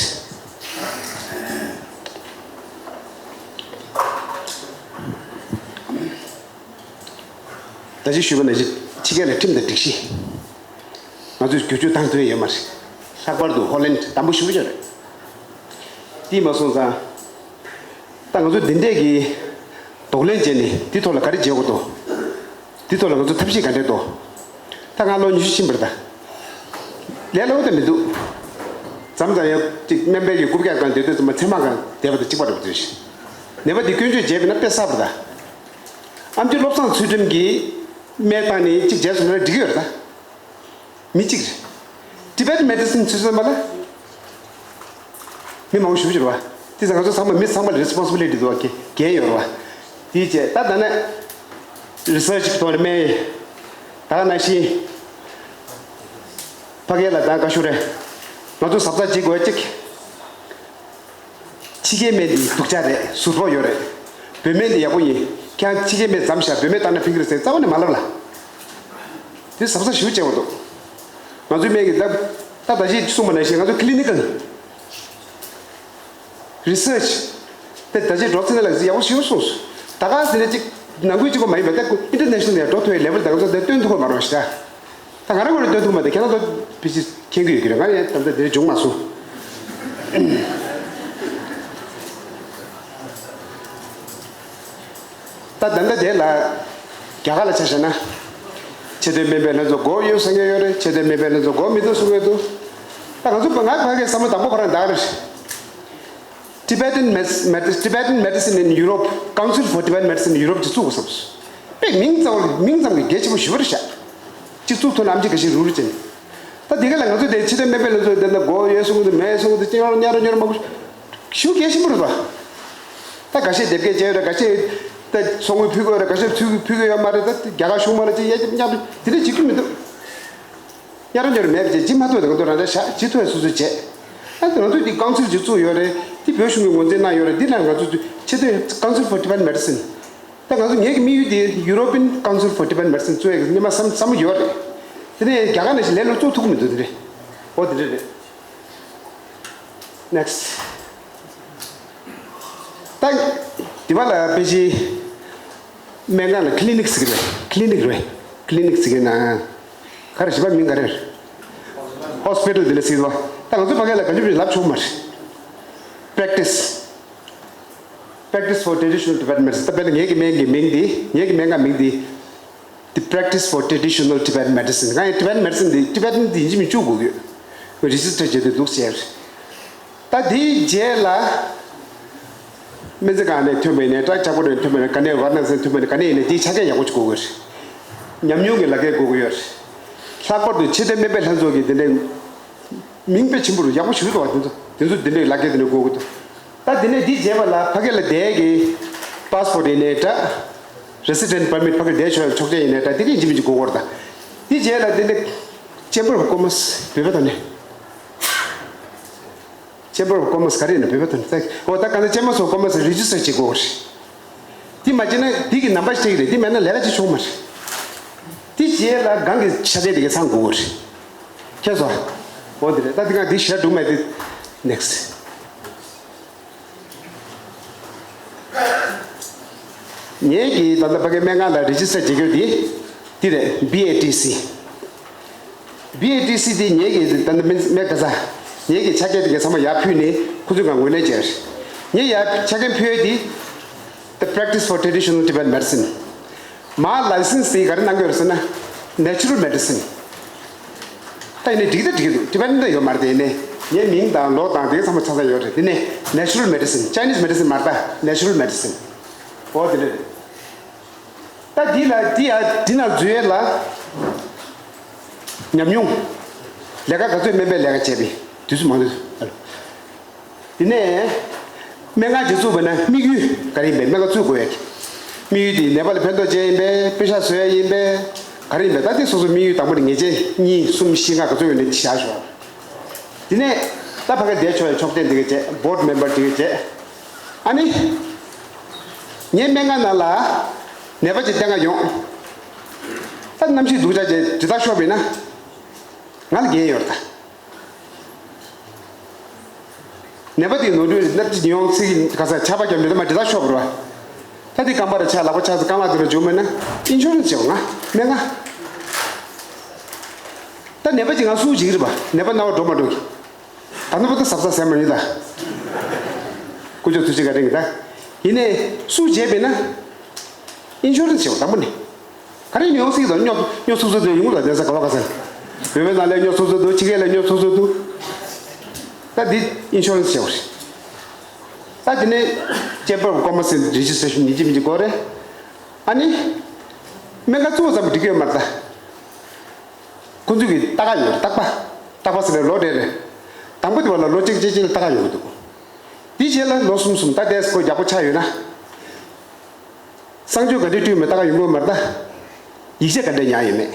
ཊི། ད་ཅི་ཞུས་པ་ནང་བཞིན་ཕྱི་རྒྱལ་ལ་ཁྲིམས་དང་སྒྲིག་གཞི། ང་ཚོས་བསྒྱུར་བཅོས་བཏང་ཐུབ་ཡ་ཡོད་མ་རེད། ལྷག་པར་དུ་ཧོ་ལན་དམ་པོ་ཞེ་པོ་ཅིག་རེད། དེ་མ་སོང་ཙང་། ད་ང་ཚོ་འདི་འདྲས་ཀྱི་གདོང་ལེན་བྱས་ནས་འདི་ཐོག་ལ་ག་རེ་བྱེད་དགོས་འདུག་འདི་ཐོག་ལ་ང་ཚོ་ཐབས་ཤེས་ག་འདྲས་འདུག་ད་ང་ལོ་ཉི་ཤུ་ཕྱིན་པ་རེད་ད། ལས་སླ་པོ་ད་མི་འདུག་མཚམས་མཚམས་ཡང་ཅིག་སྨན་པའི་གི་རྐུབ་བཀྱག་སྒང་བསྡད་དུས་ཙམ་པ་མཚན་མ་སྒང་བསྡད་པ་དང་གཅིག་པ་རེད་པ་དེ་བཞིན། ནད་པ་འདི་སྐྱོན་བརྗོད་བྱས་པ་ན་དཔེ་བསགས་པ་རེད་ད། ཨམ་ཆི་བློ་བཟང་ཚུལ་ཁྲིམས་ཀྱིས་སྨན་བཏང་ནས་གཅིག་བྱས་སོང་ན་འགྲིག་གི་ཡོད་རེད་ད། མི་གཅིག་རེད། Tibetan medicine་ཚུལ་བསམ་པ་ལ། མི་མང་པོ་ཞེ་པོ་ཅིག་རེད་བ། དེ་ཚོ་ང་ཚོ་ཚང་མ་མི་ཚང་མ་ལ་responsibility་འདུག་བ་འགན་ཡོད་རེད་བ། དེའི་རྗེས་ད་ད་ནས་research་གི་ཐོག་ནས་སྨན་ཡིན། ད་ག་ནང་བཞིན་ཕ་གི་ལ་ད་ག་ཞུ་རེད། ང་ཚོ་གཟབ་གཟབ་བྱེད་དགོས་གཅིག་ཕྱི་རྒྱལ་སྨན་འདི་སྡུག་ཅག་རེད། ཟུར་ཕོག་ཡོད་རེད། བོད་སྨན་འདི་ཡག་པོ་ཡིན། ཁྱེད་རང་ཕྱི་རྒྱལ་སྨན་མཚམས་བཞག་བོད་སྨན་བཏང་ན་ཕན་གྱི་རེད་ཟེར་རྩ་བ་ནས་མ་ལབ་ལ། དེ་གཟབ་གཟབ་ཞེ་པོ་བྱས་པ་འདུག་ང་ཚོའི་སྨན་གྱི་ད་ད་ད་ཅི་གསུངས་པ་ནང་བཞིན་ང་ཚོ་clinical research་དེ་ད་ཅི་འགྲོ་ཚེ་ན་ལགས་ཡག་པོ་ཞེ་པོ་གསུངས་སོང་། ད་ག་ཟེར་ན་ཅིག་ནང་ཁུལ་གཅིག་པོ་མ་ཡིན་པ་ད་international་ནས་འགྲོ་ཐུབ་པའི་level་དང་ང་ཚོ་དེ་སྟོན་ཐུབ་པ་མ་རེད་ཤག་ད་ང་རང་ངོས་ནས་སྟོན་ཐུབ་མ་དེ་ཁྱེད་རང་ཚོ་ཕལ་ཆེར་མཁྱེན་གྱི་ཡོད་ཀྱི་རེད། ང་ཡང་ད་ལྟ་འདིར་བྱུང་མ་སོང་། ད་ད་ལྟ་དེ་ལ་རྒྱ་གར་ལ་ཆ་བཞག་ན། ཆེས་མཐོའི་སྨན་པའི་ལྷན་ཚོགས་མགོ་གཡོག་ས་ངེས་ཡོད་རེད། ཆེས་མཐོའི་སྨན་པའི་ལྷན་ཚོགས་མགོ་མི་ཐུག་གསུང་གི་འདུག་ད་ང་ཚོ་ང་ཕ་གིའི་བསམ་བློ་དང་པོ་ཁོ་རང་འདག་རེད། Tibetan Med- Med- Tibetan Medicine in Europe, Council for Tibetan Medicine in Europe་ཅིག་བཙུགས་དགོས་བསམ་སོང་། དཔེ་མིང་ཙམ་མིང་ཙམ་གྱི་གལ་ཆེན་པོ་ཞེ་པོ་རེད་ཤག་ཅིག་བཙུགས་ཐུབ་ན་ཨམ་ཆི་ཁ་ཤས་རུག་རུག་བྱས་ནས། ད་དེ་ག་ལ་ང་ཚོ་དེ་ཕྱི་དོན་སྨན་པའི་ལྷན་ཚོགས་དེ་འདྲ་མགོ་གཡོག་གསུང་གི་འདུག་མེད་གསུང་གི་འདུག་སྤྱི་ཡོངས་གཉའ་རོ་གཉོར་མང་པོ་ཞེ་པོ་གལ་ཆེན་པོ་རེད་པ། ད་འགའ་ཤས་དེབ་སྐྱེལ་བྱས་ཡོད་རེད། འགའ་ཤས་ད་ཚོགས་དངུལ་ཕུལ་གྱི་ཡོད་རེད། འགའ་ཤས་ཚུལ་ཕུལ་གྱི་ཡོད་མ་རེད། ད་རྒྱ་གར་གཞུང་མ་རེད་ཅེས་ཡ་ཅིག་མཉམ་དུ་དེ་འདྲ་བྱེད་རྒྱུ་མི་འདུག་གཉའ་རོ་གཉོར་མེད་པ་བྱས་བྱེད་མ་ཐུབ་པ་དེ་ང་ཚོ་རང་འདྲ་བཞག་བྱེད་ཐུབ་པའི་སོ་སོས་བྱས། ད་ང་ཚོས་འདི་council་ཅིག་བཙུགས་ཡོད་རེད། འདི་བོད་གཞུང་གིས་ངོས་འཛིན་གནང་ཡོད་རེད། འདི་ལ་ང་ཚོ་ཆེས་མཐོའི་Council for Tibetan Medicine། ད་ང་ཚོ་ངེད་ཀྱི་དམིགས་ཡུལ་དེ་European Council for Tibetan Medicine་བཙུགས་ཡག་གི་སྔོན་མ་བསམ་བསམ་བློ་ཡོད་རེད། དེ་ནས་རྒྱ་གར་ནང་བཞིན་ལས་སླ་པོ་བཙུགས་ཐུབ་ཀྱི་མི་འདུག་དེ་རེད། འོ་དེ་འདྲ་རེད། Next། ད་དེ་བ་ལ་དཔེ་ཆའི་སྨན་ཁང་ལ་clinic་ཟེར་གྱི་རེད། clinic་རེད། clinic་ཟེར་གྱི་ན་ག་རེ་ཞིབ་པ་མིང་ག་རེ་རེད། Hospital་དེ་ལ་ཟེར་བ། ད་ང་ཚོ་ཕ་གི་ལ་ག་འཇུ་ལབ་ཆོག་མ་རེད། Practice། Practice for Traditional Tibetan Medicine། ད་དཔེར་ན་ངེད་ཀྱི་སྨན་གྱི་མིང་འདི། ངེད་ཀྱི་སྨན་ཁང་མིང་འདི། The Practice for Traditional Tibetan Medicine། ང་ཡི་Tibetan Medicine་འདི་Tibetan་འདི་ཡིན་གཅིག་མིན་གཅིག་དགོས་ཀྱི་ཡོད། Register་བྱས་ཏེ་འདུག་ཟེར། ད་དེའི་རྗེས་ལ། སྨན་རྩིས་ཁང་ནས་ཐོན་པ་ཡིན་ནའི་འདྲ། ལྕགས་པོ་ནས་ཐོན་པ་ཡིན་ནའི་ག་ནས་ཝཱ་ར་ཎ་སི་ནས་ཐོན་པ་ཡིན་ནའི་ག་ནས་ཡིན་ནའི་དེའི་ཆ་རྐྱེན་ཡག་པོ་ཅིག་དགོས་ཀྱི་ཡོད། ཉམས་མྱོང་གི་ལག་འཁྱེར་དགོས་ཀྱི་ཡོད། ལྷག་པར་དུ་ཕྱི་དོན་སྨན་པའི་ལྷན་ཚོགས་ཀྱི་དེ་འདྲའི་མིང་དཔེ་ཆེན་པོ་རུ་ཡག་པོ་ཞིག་འདུག་བ། དེ་ཚོ་དེ་ཚོ་དེ་འདྲའི་ལག་འཁྱེར་དེ་འདྲ་དགོས་ཀྱི་འདུག་ད་དེ་ནས་འདི་བྱས་པ་ལ་ཕ་གི་ལ་བསྡད་ཀྱི་passport་ཡིན་ནའི་འདྲ། Resident permit་ཕ་གི་བསྡད་ཆོག་ཆོག་མཆན་ཡིན་ནའི་འདྲ། དེ་གི་ཡིན་གཅིག་མིན་གཅིག་དགོས་ཀྱི་ཡོད་རེད། ད་འདི་བྱས་ལ་དེ་ནས་Chamber of Commerce་བོད་པ་དང་ནས། Chamber of Commerce་ག་རེ་ཡིན་ན་བོད་པ་དང་ནས། འོ་ད་ག་ཚོད་Chambers of Commerce་register་བྱེད་དགོས་ཀྱི་ཡོད་རེད། འདི་མ་བྱས་ན་འདི་གི་ནམ་པར་ཅིག་རེད། འདི་མེད་ན་ལས་ཀ་བྱེད་ཆོག་མ་རེད། འདི་བྱས་ལ་སྒང་གི་ཆ་ཚད་དེ་ག་ཚང་དགོས་ཀྱི་ཡོད་རེད། ཁྱེད་ཚོ། འོ་འདི་རེད། ད་འདི་ག་འདི་ཞེ་དྲག་མེད་དེ། Next། ངེད་ཀྱིས་ད་ལྟ་ཕ་གི་སྨན་ཁང་ལ་register་བྱེད་རྒྱུ་དེ་འདི་རེད། B A T C། B A T C་དེ་ངེད་ཀྱིས་ད་ལྟ་སྨན་སྨན་ཁང་ས་ངེད་ཀྱི་ཆ་རྐྱེན་དེ་ག་ཚང་མ་ཡར་ཕུལ་ནས་ཁོ་ཚོས་ང་ངོས་ལེན་བྱས། ངས་ཡ་ཆ་རྐྱེན་ཕུལ་ཡས་དེ། The practice for traditional Tibetan medicine. མ་ལའི་སེན་སི་དེ་ག་རེ་གནང་གི་ཡོད་ཟེར་ན། Natural medicine. ད་ཡིན་ནའི་འགྲིག་ད་འགྲིག་གི་འདུག Tibetan ད་ཡོད་མ་རེད་དེ། ཡིན་ནའི་ངའི་མིང་དང་ལོ་དང་དེ་ཚང་མ་ཆ་ཚང་ཡོད་རེད། དེ་ནས་Natural medicine, Chinese medicine མ་རེད་ད། Natural medicine. འོ་དེ་འདྲ་རེད། ད་འདི་ལ་འདི་ཡ་འདི་ན་འཛུལ་ཡས་ལ་ཉམས་མྱོང་། ལས་ཀ་ག་ཚོད་སྨན་པའི་ལས་ཀ་བྱས་པའི་དུས་ཚོད་མང་དུས། དེ་ནས་སྨན་ཁང་ཅིག་བཙུགས་པ་ན་དམིགས་ཡུལ་ག་རེ་ཡིན་པས། སྨན་ཁང་བཙུགས་དགོས་ཡས་དམིགས་ཡུལ་དེ་ནད་པ་ལ་ཕན་ཐོགས་ཅན་ཡིན་པས། པེ་ཤག་བཟོ་ཡས་ཡིན་པས། ག་རེ་ཡིན་པས། ད་དེ་སོ་སོ་དམིགས་ཡུལ་དང་པོ་ནས་ངེས་ཅན་གཉིས་གསུམ་བཞི་ལྔ་ག་ཚོད་ཡོད་ནས་བཞག་ཤོག་དེ་ནས་ད་ཕ་གི་བསྡད་ཆོག་ཡ་ཆོག་མཆན་འདི་ག་བྱས། Board member འདི་ག་བྱས། ཨ་ནི། ངའི་སྨན་ཁང་ནང་ལ་ནད་པ་ཅིག་བསྟེན་ག་ཡོང་། ད་གནམ་གཤིས་སྡུག་ཅག་ཅིག་དྲིལ་བསྒྲགས་ཤོར་བས་ན། ང་ལ་འགན་ཡོད་རེད་ད། ནད་པ་དེའི་ནོར་འཁྲུལ་སྣ་ཅིག་ཡོང་ཚིག་ག་ས་ཆར་པ་བརྒྱབ་ནས་ད་མ་དྲིལ་བསྒྲགས་ཤོར་བ་རེད་བ། ད་དེ་རྐང་པ་རེ་ཆག་ལག་པ་ཆག་ཚེ་རྐང་ལག་དེ་རུ་འཇུག་མེད་ན་ཨིན་ཤུ་རན་སི་བྱེད་དགོས། ང་སྨན་ཁང་། ད་ནད་པ་ཅིག་ང་སུ་བྱེད་ཀྱི་རེད་པ། ནད་པ་ན་བ་འགྲོ་མ་འགྲོ་གི། ད་ནུབ་ཏུ་གཟབ་གཟབ་ཟེར་མ་ཡིན་ད། དཀོན་མཆོག་ཐུགས་རྗེ་བཀའ་དྲིན་གྱིས་ད། ཡིན་ནའི་སུ་བྱས་པས་ན། ཨིན་ཤུ་རན་སི་བྱས་པ་དང་པོ་ནི། ག་རེ་ཡོང་སྲིད་དང་སྨྱོ་སྨྱོ་ཚུགས་ཚུགས་དུ་ཡོང་གི་ད། དེ་ས་ག་བ་ག་ས། བོད་པའི་ནང་ལ་སྨྱོ་ཚུགས་ཚུགས་འདུག་ཕྱི་རྒྱལ་ལ་སྨྱོ་ཚུགས་ཚུགས་འདུག་ད་འདི་ཨིན་ཤུ་རན་སི་བྱས་པ་རེད། ད་དེ་ནས་ཅེམ་བར་ཨོཕ་ཀོ་མར་སི་རེ་ཇི་སི་ཊེ་ཤན་ཡིན་གཅིག་མིན་གཅིག་དགོས་རེད། ཨ་ནི། སྨན་ཁང་བཙུགས་ཙམ་འགྲིག་གི་ཡོད་མ་རེད་ད། ཁོ་ཚོས་ཀྱི་རྟ་ཁ་ཡོད་རེད། རྟག་པ། རྟག་པ་ཟེར་ནས་ལོ་རེ་རེ། དང་པོ་དེ་བ་ལ་ལོ་གཅིག་གཅིག་གཅིག་ལ་རྟ་ཁ་ཡོང་གི་འདུག་དེའི་རྗེས་ལ་ལོ་གསུམ་གསུམ། ད་ལྟའི་ཁོ་ཡག་པོ་ཆགས་ཡོད་ན། གསང་སྤྱོད་ག་འདྲའི་སྤྲུལ་མེད་རྟ་ཁ་ཡོང་གི་ཡོད་མ་རེད་ད། ཡིག་ཆ་ག་འདྲ་ཉར་ཡོད་མེད།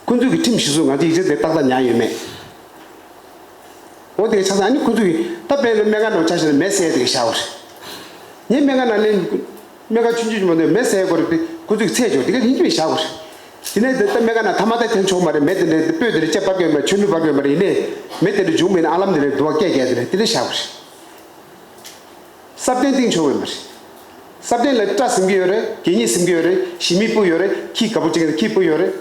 ཁོ་ཚོས་ཀྱི་ཁྲིམས་གཞི་བཟུང་ང་ཚོའི་ཡིག་ཆ་དེ་ཏག་ཏག་ཉར་ཡོད་མེད། འོ་དེ་ཆ་ཚང་ཨ་ནི་ཁོ་ཚོས་ཀྱི་ད་དཔེ་ལ་སྨན་ཁང་ནང་ཆ་བཞག་ན་མེ་བསད་དེ་བཞག་པ་རེད། ངའི་སྨན་ཁང་ནང་ནས། སྨན་ཁང་ཆུང་ཆུང་ཆུང་མ་འདུག་མེ་བསད་དགོས་རེད་དེ་ཁོ་ཚོས་ཚད་འཇོག་དེ་ག་ཡིན་གྱི་མེད་བཞག་དགོས་རེད། དེ་ནས་དེ་ལྟ་སྨན་ཁང་ནང་ཐ་མ་ད་དེ་ཆོག་མ་རེད། མེ་དེ་འདྲ་དེ་སྤོས་དེ་འདྲ་ལྕེ་འབར་གྱི་ཡོད་མ་རེད། མཆོད་མེ་འབར་གྱི་ཡོད་མ་རེད། ཡིན་ནའི་མེ་དེ་འདྲ་བྱུང་མེད་ན་ཨ་ལམ་དེ་འདྲ་འདུག་བ་སྐད་རྒྱག་དེ་འདྲ་དེ་འདྲ་བཞག་དགོས་རེད། སྲ་བརྟན་བཏིང་ཆོག་གི་ཡོད་མ་རེད། སྲ་བརྟན་ལ་སྐྲ་ཟིན་གྱི་ཡོད་རེད། གད་སྙིགས་ཟིན་གྱི་ཡོད་རེད། ཞི་མི་སྤུ་ཡོད་རེད། ཁྱི་དགའ་པོ་བྱེད་མཁན་ཁྱི་སྤུ་ཡོད་རེད།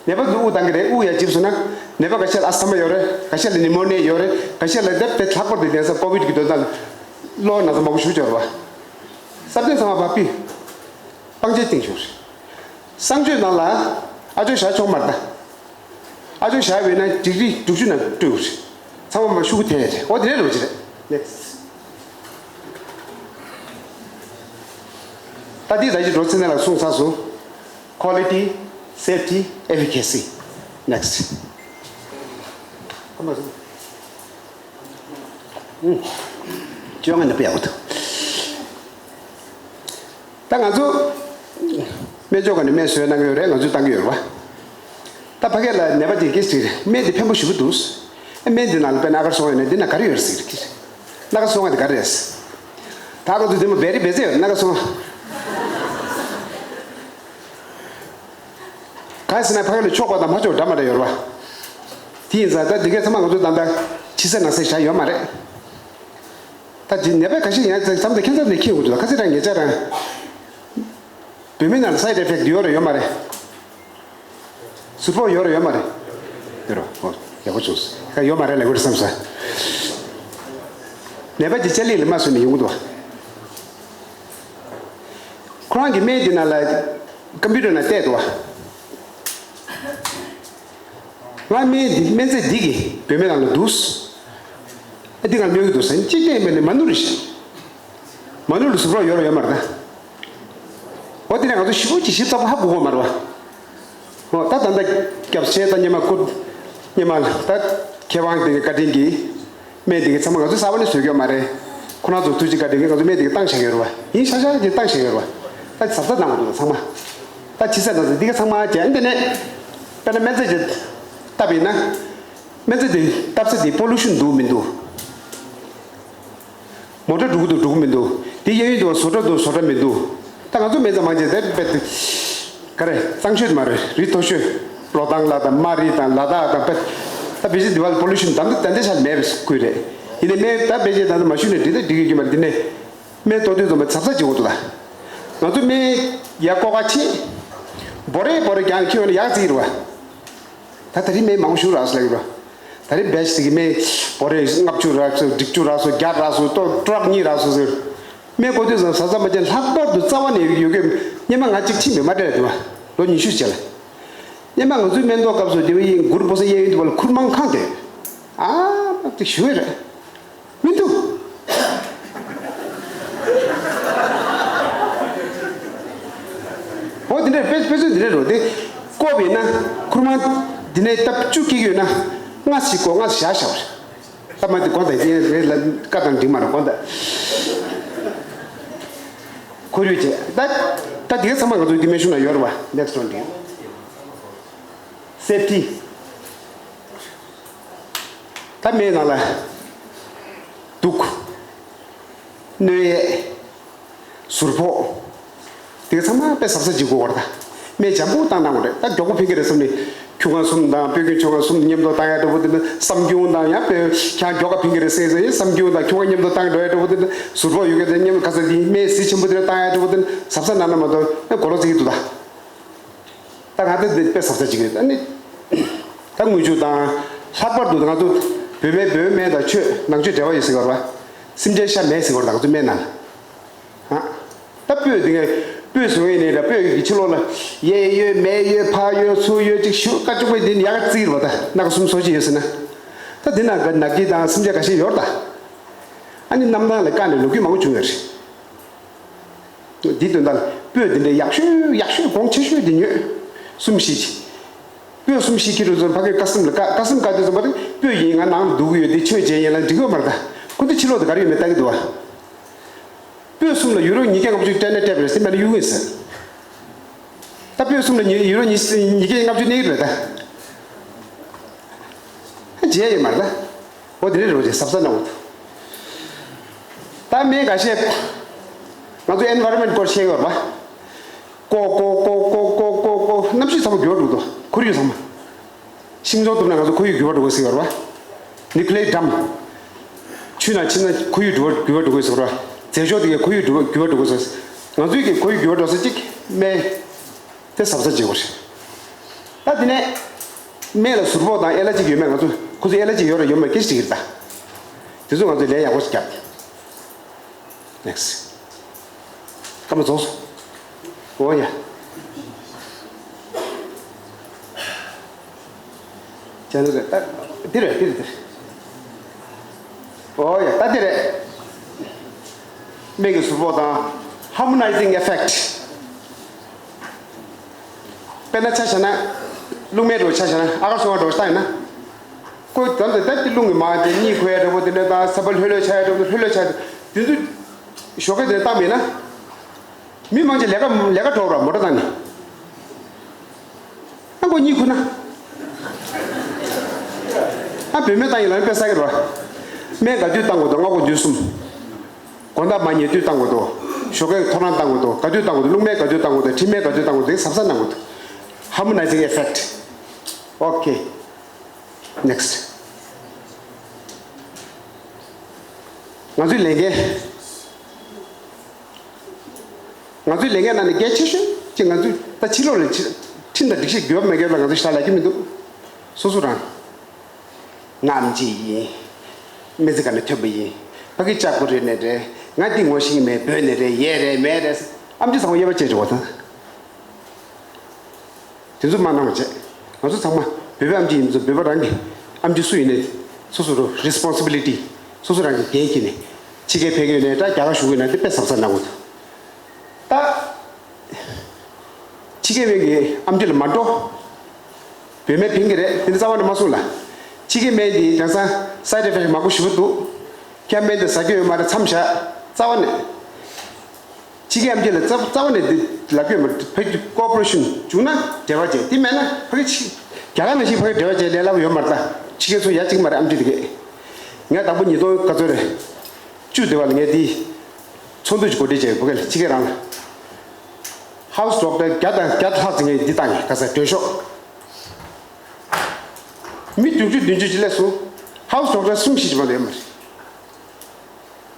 ནད་པ་ཚོ་དབུགས་བཏང་གི་རེད། དབུགས་ཡར་འཇིབས་སོང་ན། ནད་པ་ཁ་ཤས་ལ་ཨ་སི་ཐ་མ་ཡོད་རེད། ཁ་ཤས་ལ་ནི་མོ་ནི་ཡ་ཡོད་རེད། ཁ་ཤས་ལ་དེབ་དེ་ལྷག་པར་དུ་དེང་སང་ཀོ་བིད་ཀྱི་དོན་དག་ལ་གློ་ན་ཚ་མང་པོ་ཞུ་བྱས་རེད་བ། སྲ་བརྟན་ཚང་མ་ཕར་ཕུད། སྤང་བྱ་བཏིང་ཆོག་རེད། གསང་སྤྱོད་ནང་ལ་ཨ་ཅོ་བཞག་ཆོག་མ་རེད་ད། ཨ་ཅོ་བཞག་པས་ན་ཌིག་རི་དྲུག་ཅུ་ནང་སྤྲོད་དགོས་རེད། ཚང་མ་མ་ཤུ་གུ་འཐེན་ཡ་རེད། འོ་དེ་འདྲའི་རོ་ཅི་རེད། ནེགསི། ད་འདི་ད་ཅི་འགྲོ་ཚེ་ནས་ལ་གསུངས་ཚར་སོང་། Quality, safety, efficacy. Next. བཅོ་ལྔ་ནས་དཔེ་ཡག་པོ་འདུག་ད་ང་ཚོ་སྨན་བཅོས་ཁང་ནས་སྨན་བཟོས་གནང་གི་ཡོད་རེད། ང་ཚོས་བཏང་གི་ཡོད་རེད་བ། ད་ཕ་གི་ལ་ནད་པ་ཅིག་གིས་ཟེར་གི་རེད། སྨན་འདི་ཕན་པོ་ཞེ་པོ་འདུག་སྨན་འདི་ནང་ལ་དཔེར་ན་ཨ་གར་སོང་ཡོད་ན་འདི་ན་ག་རེ་ཡོད་རེད་ཟེར་གི་རེད། སྣ་ཁ་སོང་བ་དེ་ག་རེ་རེད། ད་ང་ཚོ་འདི་མོ་བེ་རི་བེ་ཙེ་ཡོད་རེད། སྣ་ཁ་སོང་བ། གང་ཟེར་ན་ཕ་གི་ལ་ཆོག་པ་དང་མ་ཆོག་འདྲ་མ་འདྲ་ཡོད་རེད་བ། དེ་ཡིན་ཙང་ད་འདི་གའི་ཚང་མ་ང་ཚོ་ད་ལྟ་ཕྱི་གསལ་ནང་གསལ་བཞག་ཡོད་མ་རེད། ད་ཅི་ནད་པ་ཁ་ཤས་ཡང་ཙམ་ཙམ་དེ་ཁྱད་མཚར་ནས་ཁྱེད་འུ་ཚོ་ལ་ཁ་ཚིག་རང་ཉེ་ཆར་རང་། བོད་མི་ནང་ལ་སའིཌ་ཨེ་ཕེག་ཡོད་རེད་ཡོད་མ་རེད། ཟུར་ཕོག་ཡོད་རེད་ཡོད་མ་རེད། ཡོད་རེད། ཨོ་ཡག་པོ་བྱུང་སོང་། ཡོད་མ་རེད་ལབ་དགོས་རེད་བསམ་སོང་། ནད་པ་ཅིག་ལྕགས་རིགས་ལ་མ་བཟོས་ནས་ཡོང་གི་འདུག་ཁོ་རང་གི་སྨན་དེ་ནང་ལ་ཀམ་པུ་ཊར་ནང་བལྟས་འདུག་བ། ང་སྨན་འདི་སྨན་རྫས་འདི་གིས་བོད་མི་རང་ལ་འདུག་ཨ་འདི་ང་སྨྱོ་གི་འདུག་ཟེར་གཅིག་བལྟས་མེད་ནས་མ་ནུ་རེད་ཤག་མ་ནུ་ལ་ཟུག་རོགས་ཡོད་རེད་ཡོད་མ་རེད་ད། འོ་དེ་ནས་ང་ཚོ་ཞིབ་པོ་ཅིག་ཞིབ་ཚགས་པོ་ཧ་གོ་གོ་མ་རེད་བ། འོ་ད་ད་ལྟ་སྐྱབས་ཆེ་ད་སྙེ་མ་སྐུ། སྙེ་མ་ད་མཁས་དབང་དེ་གི་བཀའ་དྲིན་གྱིས། སྨན་དེ་གི་ཚང་མ་ང་ཚོ་གསར་པ་ནས་བཟོས་ཀྱི་ཡོད་མ་རེད། ཁོ་རང་ཚོ་ཐུགས་རྗེ་བཀའ་དྲིན་གྱིས་ང་ཚོ་སྨན་དེ་གི་བཏང་བཞག་ཡོད་རེད་བ། ཡིན་ཤག་ཤག་གི་བཏང་བཞག་ཡོད་རེད་བ། ད་གཟབ་གཟབ་གནང་དགོས་འདུག་ཚང་མ། ད་ཕྱི་གསལ་ནང་གསལ་འདི་ག་ཚང་མ་བྱས་འདི་ནས། དཔེར་ན་སྨན་རྫས་ཅིག་བཏབ་ཡིན་ན། སྨན་རྫས་དེ་བཏབ་ས་དེ་པོ་ལུ་ཤན་འདུག་མི་འདུག་མོ་ཊ་འགྲོ་གི་འདུག་འགྲོ་གི་མི་འདུག་དེ་གཡས་གཡོན་དུ་བཟོ་གྲྭ་འདུག་བཟོ་གྲྭ་མི་འདུག་ད་ང་ཚོ་སྨན་རྫས་མང་ཆེ་དེ་དཔེ་དེ། ག་རེ་གཙང་ཤོས་མ་རེད། རི་མཐོ་ཤོས། ལོ་ཐང་ལ་དང་དམར་རི་དང་ལ་དྭགས་དང་དཔེ། ད་ཕལ་ཆེར་འདི་བ་ལ་པོ་ལུ་ཤན་དམ་དུ་ཏན་ཏན་ཆ་མེད་པའི་ཁུལ་རེད། ཡིན་ནའི་སྨན་ད་ཕལ་ཆེར་ད་ལྟ་མ་ཞུས་ནས་འགྲིག་ད་འགྲིག་གི་ཡོད་མ་རེད། འདི་ནས་སྨན་ལྟོ་དུས་ཙམ་པ་ཚབ་ཚབ་བྱེད་དགོས་འདུག་ད་ང་ཚོ་སྨན་ཡར་ལྐོག་ཁ་ཕྱིན། འབོ་རེ་འབོ་རེ་རྒྱང་ཁྱེར་ཡོང་ན་ཡག་ཙིག་རེད་བ། ད་ད་རིང་སྨན་མང་པོ་ཞུ་རག་སོང་ལབ་ཀྱི་རེད་བ། ད་རེས་བེ་ཆི་དེ་གི་སྨན་བོ་རེ་ལྔ་བཅུ་རག་སོང་། སྒྲིག་བཅུ་རག་སོང་། བརྒྱ་རག་སོང་། ཏོ་ཊ་རག་གཉིས་རག་སོང་ཟེར། སྨན་བཀོལ་དུས་ཙམ་གཟབ་གཟབ་མ་བྱས། ལྷག་པར་དུ་རྩ་བ་ནས་ཡོད་མཁན་སྔོན་མ་ང་གཅིག་ཕྱིན་པས་མ་སྤྲད་དུས་བ། ལོ་ཉི་ཤུ་རྗེས་ལ། སྔོན་མ་ང་ཚོའི་སྨན་ཐོ་སྐབས་སུ་དེ་བས་ཡིན་མགུར་པོ་ས་གཡས་གཡོན་དུ་བ་ལ་ཁུར་མང་ཁང་དེ། ཨ་དེ་ཞུ་ཡི་རེད། མི་འདུག་འོ་དེ་འདྲ་དཔེ་དཔེ་མཚོན་དེ་འདྲ་རེད། དེ་བཀོག་པ་ཡིན་ན་ཁུར་མང་དེ་ནས་ལྟབ་བཅུ་སྐྱེ་གི་ཡོད་ན། ལྔ་ཞིག་བཀོག་ལྔ་ཞིག་བཞག་བཞག་པ་རེད། ད་མ་དེ་དགོངས་དག་ཡིན་རེད་ལ། བཀའ་དང་འགྲིག་མ་རེད། དགོངས་དག་ཁོར་ཡུག་བྱས། ད་ད་དེ་ག་ཚང་མ་ང་ཚོའི་དེ་སྨན་གཞུང་ན་ཡོད་རེད་བ། ནེག་སི་ཊི་ཝན་དེ། སེབ་ཊི། ད་སྨན་ནང་ལ་དུག་གནོད་ཡས། ཟུར་ཕོག་དེ་ག་ཚང་མ་དཔེ་གཟབ་གཟབ་བྱེད་དགོས་པ་རེད། ད་སྨན་འཇམ་པོ་བཏང་གནང་དགོས་རེད། ད་མགྱོགས་པོ་ཕན་གྱི་རེད་བསམ་ནས་ཁྱུང་ཁང་གསུམ་དང་སྤོས་རྒྱན་ཆོ་ག་གསུམ་མཉམ་དུ་བཏང་ཡ་འདྲ་པོ་དེ་འདྲ། སྲམ་ཁྱུང་དང་ཡང་དཔེ་ཁྱང་མགྱོགས་ཀ་ཕན་གྱི་རེད་ཟེར་ཟེར། སྲམ་ཁྱུང་དང་ཁྱུང་ཁང་མཉམ་དུ་བཏང་འགྲོ་ཡ་འདྲ་པོ་དེ་འདྲ། ཟུར་ཕོག་ཡོད་མཁན་དེ་མཉམ་དུ་ག་ས་དེ་སྨན་ཟས་ཆེན་པོ་དེ་འདྲ་བཏང་ཡ་འདྲ་པོ་དེ་འདྲ་གཟབ་གཟབ་གནང་ན་མ་གཏོགས་ཨེ་མགོ་ལོག་ཟེར་གྱི་འདུག་ད། ད་ང་ཚོ་འདི་དཔེ་གཟབ་གཟབ་བྱེད་ཀྱི་རེད། ད་ནི་ད་དངུལ་ཆུ་དང་། ལྷག་པར་དུ་ང་ཚོ་བོད་པའི་བོད་སྨན་དང་ཆོས་ནང་ཆོས་འབྲེལ་བ་ཡོད་ཟེར་བ་རེད་བ། སེམས་ཅན་ཤ་མེད་ཟེར་བ་རེད། ང་ཚོ་སྨན་ནང་། ཧ། ད་སྤོས་དེ་ངས་སྤོས་བཟོ་ཡས་ནས་ད་སྤོས་ཀྱི་ཕྱི་ལོགས་ལ་གཡས་གཡོན་མར་གཡོན་ཕར་གཡོན་ཚུར་གཡོན་ཅིག་ཞུ་ཀ་ཅུག་པའི་འདི་ནི་ཡག་ག་བརྩི་གི་རེད་བ། ད་སྣ་ཁ་གསུམ་སོ་གཅིག་ཡོད་ཟེར་ན། ད་འདི་ནང་ག་ནག་སྐྱིད་དང་སེམས་ཅན་འགའ་ཤས་ཡོད་རེད་ད། ཨ་ནི་གནམ་ཐང་ལ་བཀག་ནས་ལོ་རྒྱུས་མང་པོ་བྱུང་ཡོད་རེད། འདི་དོན་དག་ལ་སྤོས་འདི་འདྲའི་ཡག་ཤོས་ཡག་ཤོས་གོང་ཆེ་ཤོས་འདི་ཉོས། གསུམ་བཞི་ཅིག་སྤོས་གསུམ་བཞི་ཁྱེར་རུ་ཚོར་ཕ་གིར་ཀ་སིམ་ལ་བཀག་ཀ་སིམ་བཀག་དུས་ཙམ་པ་དེ་སྤོས་ཡིན། ང་ནང་ལ་འདུག་གི་ཡོད། འདི་ཆོས་བྱེད་ཡིན་ལ་འགྲིག་ཡོད་མ་རེད་ད། ཁོ་འདི་ཕྱི་ལོགས་དུ་ག་རེ་ཡོད་མེད་ལྟ་གི་འདུག་བ། སྤོས་གསུམ་ལ་ཡུ་རོ་ཉིས་བརྒྱ་ལྔ་བཅུ་སྤྲད་ན་སྤྲད་པ་རེད་ཟེར་མེད་ན་གཡུག་གི་ཟེར། ད་སྤོས་གསུམ་ལ་ཉི་ཡུ་རོ་ཉིས་ཉིས་བརྒྱ་ལྔ་བཅུ་གནས་ཀྱི་རེད་ད། ཨ་བརྗེད་ཡོད་མ་རེད་ད། འོ་དེ་རེད་རོ་ཅེས་གཟབ་གཟབ་གནང་དགོས་འདུག་ད་སྨན་འགའ་ཤས་ང་ཚོ་ཨེན་ཝའི་རོན་མེན་ཊི་སྐོར་བཤད་ཡོད་རེད་པ། ཀོ་ཀོ་ཀོ་ཀོ་ཀོ་ཀོ་ཀོ་གནམ་གཤིས་ཚང་མ་འགྱུར་བ་འགྲོ་གི་འདུག་ཁོར་ཡུག་ཚང་མ། ཤིང་ཚོང་བཏུབ་ན་ང་ཚོ་ཁོར་ཡུག་འགྱུར་བ་འགྲོ་གི་ཟེར་ཡོད་རེད་པ། ནིའུ་ཀི་ལེ་ཡར་ཌམ། ཆུ་ནང་ཕྱིན་ན་ཁོར་ཡུག་འགྱུར་བ་འགྱུར་བ་འགྲོ་གི་ཟེར་རེད་པ། རྫས་སྦྱོར་དེ་གས་ཁོར་ཡུག་འགྱུར་བ་འགྱུར་བ་འགྲོ་གི་ཟེར། ང་ཚོའི་གི་ཁོར་ཡུག་འགྱུར་བ་འགྲོ་ས་གཅིག་སྨན། དེ་གཟབ་གཟབ་བྱེད་དགོས་རེད། ད་དེ་ནས་སྨན་ལ་ཟུར་ཕོག་དང་ཨེ་ལར་ཇི་ཡོད་མེད་ང་ཚོ་ཁོ་ཚོ་ཨེ་ལར་ཇི་ཡོད་རེད་ཡོད་མེད་སྐད་ཆ་དྲིས་ཀྱི་རེད་ད། དེ་ཚོ་ང་ཚོས་ལན་ཡག་པོ་ཞིག་བརྒྱབ། ནེག་སི་ཊི། སྐར་མ་རྫོགས་སོང་། འོ་ཡ། ཅན་རེད་ད། འདི་རེད་འདི་རེད་འདི་རེད། འོ་ཡ་ད་འདི་རེད། སྨན་གྱི་ཟུར་ཕོག་དང་ཧར་མོ་ནའི་ཛིང་ཨེ་ཕེག་ཊི། དཔེར་ན་ཆ་བཞག་ན། རླུང་སྨན་འདྲ་བོ་ཆ་བཞག་ན་ཨ་ཀ་ཤ་ཝ་ཎི་འདྲ་བོ་ཞིག་བཏང་ཡོད་ན། ཁོས་ད་ལྟ་ད་ལྟ་རླུང་གི་མ་དེ་གཉིད་ཁུག་ཡ་འདྲ་བོ་དེ་འདྲ་དང་ས་ཕ་ལྷོད་ལྷོད་ཆགས་ཡ་འདྲ་བོ་དེ་ལྷོད་ལྷོད་ཆགས་ཡ་དེ་ཚོ་ཞོགས་ཀས་དེ་བཏང་མེད་ན། མི་མང་ཆེ་ལས་ཀ་ལས་ཀ་འགྲོ་ར་མོ་ཊ་བཏང་ནས། ཨ་ཁོ་གཉིད་ཁུག་ན། ཨ་བུད་མེད་བཏང་ཡིན་ལ་དཔེ་ས་གི་ར། སྨན་ག་དུས་བཏང་དགོས་འདུག་སྔ་དགོང་དུས་གསུམ། དགོང་དག་མ་ཉལ་དུས་བཏང་དགོས་འདུག་ཞོགས་ཀས་ཐོ་རངས་བཏང་དགོས་འདུག་ག་དུས་བཏང་དགོས་འདུག་རླུང་སྨན་ག་དུས་བཏང་དགོས་འདུག་དྲི་སྨན་ག་དུས་བཏང་དགོས་འདུག་གཟབ་གཟབ་གནང་དགོས་འདུག་ཧར་མོ་ནའི་ཛིང་ཨེ་ཕེག་ཊི། ཨོ་ཁེ། ནེག་སི་ཊི། ང་ཚོའི་ལས་འགན། ང་ཚོའི་ལས་འགན་ནང་ནས་གལ་ཆེ་ཤོས་ཀྱི་ང་ཚོས་ད་ཕྱི་ལོགས་ལ་ཁྲིམས་དང་སྒྲིག་གཞི་འགྱུར་བ་མེད་མཁན་ལ་ང་ཚོས་ཞེ་དྲག་ལབ་ཀྱི་མི་འདུག་སོ་སོ་རང་། ང་ཨེམ་ཆི་ཡིན། སྨན་རྩིས་ཁང་ནས་ཐོན་པ་ཡིན། ཕ་གི་ལྕགས་པོ་རེད་ནས་རེད། ང་འདི་ངོ་ཤེས་ཀྱི་མེད། བོད་ནས་རེད། ཡས་རེད། མས་རེད། ཨེམ་ཆི་ཚང་མ་དབྱེ་བ་བྱས་འགྲོ་བ་དང་། དེ་ཚོ་མ་གནང་བ་བྱས། ང་ཚོ་ཚང་མ་བོད་པའི་ཨེམ་ཆི་ཡིན་ཚོ་བོད་པ་རང་གི་ཨེམ་ཆི་སུ་ཡིན་ནའི་སོ་སོ་རང་རི་སི་པོན་སི་བི་ལི་ཊི། སོ་སོ་རང་གི་འགན་འཁྱེར་ནས་ཕྱི་རྒྱལ་ཕེབས་ཀྱི་ཡོད་ནའི་འདྲ། རྒྱ་གར་བཞུགས་ཀྱི་ཡོད་ནའི་འདྲ། དཔེ་གཟབ་གཟབ་གནང་དགོས་འདུག་ད། ཕྱི་རྒྱལ་སྨན་གྱི་ཨེམ་ཆི་ལ་མ་འགྲོ། བོད་སྨན་ཕན་གྱི་རེད། དེ་འདྲ་རྩ་བ་ནས་མ་གསུང་ལ། ཕྱི་རྒྱལ་སྨན་འདི་དེང་སང་སའེ་ཌི་ཨེ་ཕེག་ཊི་མང་པོ་ཞེ་པོ་འདུག་ཁྱེད་སྨན་འདི་ཟ་རྒྱུ་ཡོད་མ་རེད། མཚམས་བཞག་རྩ་བ་ནས། ཕྱི་རྒྱལ་ཨེམ་ཆི་ལ་རྩ་རྩ་བ་ནས་འདི་ལབ་རྒྱུ་ཡོད་མ་རེད། ཕ་གི་ཀོ་པོ་རེ་ཤན་བྱུང་ན་འབྲེལ་བ་བྱས། དེ་མེད་ན་ཕ་གི་ཕྱི་རྒྱ་གར་ནང་བཞིན་ཕ་གི་འབྲེལ་བ་བྱས་ལས་སླ་པོ་ཡོད་མ་རེད། ད་ཕྱི་རྒྱལ་ཚོ་ཡ་གཅིག་མ་རེད། ཨེམ་ཆི་འདི་གས། ངས་དང་པོ་ཉིས་སྟོང་ག་ཚོད་རེད། བཅུ་དེ་བ་ལ་ངས་འདི་ཚོགས་འདུ་ཅིག་གོ་སྒྲིག་བྱས་ཡོད། ཕ་གི་ལ་ཕྱི་རྒྱལ་རང་ལ། ཧའུ་སི་ཌོག་ཊར་བརྒྱ་དང་བརྒྱ་ལྷག་ཙམ་ངས་འདི་བཏང་ངས་ག་ས་སྒྲོལ་ཤོག་མི་བདུན་ཅུ་བདུན་ཅུ་ཅིག་སླེབས་སོང་། ཧའུ་སི་ཌོག་ཊར་གསུམ་བཞི་ཅིག་མ་གཏོགས་ཡོད་མ་རེད།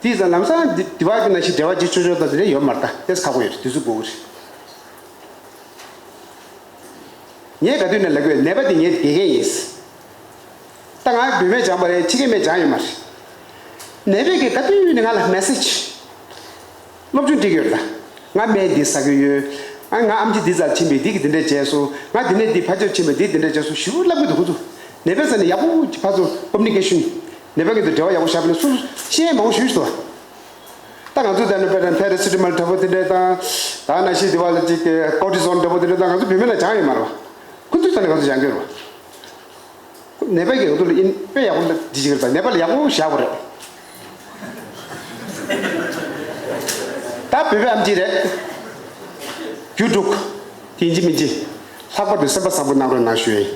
དེ་ཙང་ལམ་སང་འདི་འདི་བ་གི་ནང་བཞིན་འབྲེལ་བ་བྱེད་ཆོག་ཆོག་དང་དེ་འདྲ་ཡོད་མ་རེད། ད་དེ་ཁག་པོ་ཡོད་རེད། དུས་ཚོད་འགོར་གི་རེད། ངས་ག་དུས་ནས་ལབ་གི་ཡོད། ནད་པ་དེ་ངའི་དགེ་རྒན་ཡིན། ད་ང་བུད་མེད་སྦྱངས་པ་རེད། ཕྱི་རྒྱལ་མི་སྦྱངས་ཡོད་མ་རེད། ནད་པས་ཀྱི་ག་དུས་ནས་ང་ལ་མེ་སེ་ཇི། སློབ་སྦྱོང་སྤྲད་ཀྱི་ཡོད་རེད་ད། ང་སྨན་འདི་ཟ་གི་ཡོད། ཨ་ང་ཨམ་ཆི་འདི་ཟ་ཕྱིན་པས་འདི་གི་འདི་འདྲས་བྱས་སོང་། ང་འདི་ནས་འདི་ཕར་ཚུར་ཕྱིན་པས་འདི་འདི་འདྲས་བྱས་སོང་ཞུ་ལབ་གི་འདུག་ཁོ་ཚོ། ནད་པ་ཟེར་ནས་ཡག་པོ་ཅིག་ཕར་ཚུར་ཀོ་མུ་ནི་ཀེ་ཤན། ནད་པ་གི་འདི་འབྲེལ་བ་ཡག་པོ་བཞག་པ་ནས་སོ་སོ་ཤེས་མང་པོ་ཞུ་ཞུ་དོ། ད་ང་ཚོ་ད་ནི་པེ་རན་ཕེ་ར་སི་ཊ་མོལ་འདྲ་པོ་དེ་འདྲས་དང་། ད་ནང་བཞིན་དེ་བ་ལ་ཅིག་ཀོ་ཊི་སོན་འདྲ་པོ་དེ་འདྲས་དང་ང་ཚོ་བུད་མེད་ལ་སྦྱང་ཡོད་མ་རེད་བ། ཁོ་ཚོས་ད་ནི་ང་ཚོ་སྦྱང་གི་ཡོད་རེད་བ། ནད་པ་གི་ང་ཚོ་ལ་ཨིན་དཔེ་ཡག་པོ་ལ་འདི་ཅིག་རེད་བ། ནད་པ་ལ་ཡག་པོ་བཞག་པ་རེད། ད་བོད་པའི་ཨམ་ཆི་རེད། རྒྱུ་དྲུག་དེ་ཡིན་གཅིག་མིན་གཅིག་ལྷག་པར་དུ་སེམས་པ་བཟང་པོ་གནང་རོགས་གནང་ཞུ་ཡིན།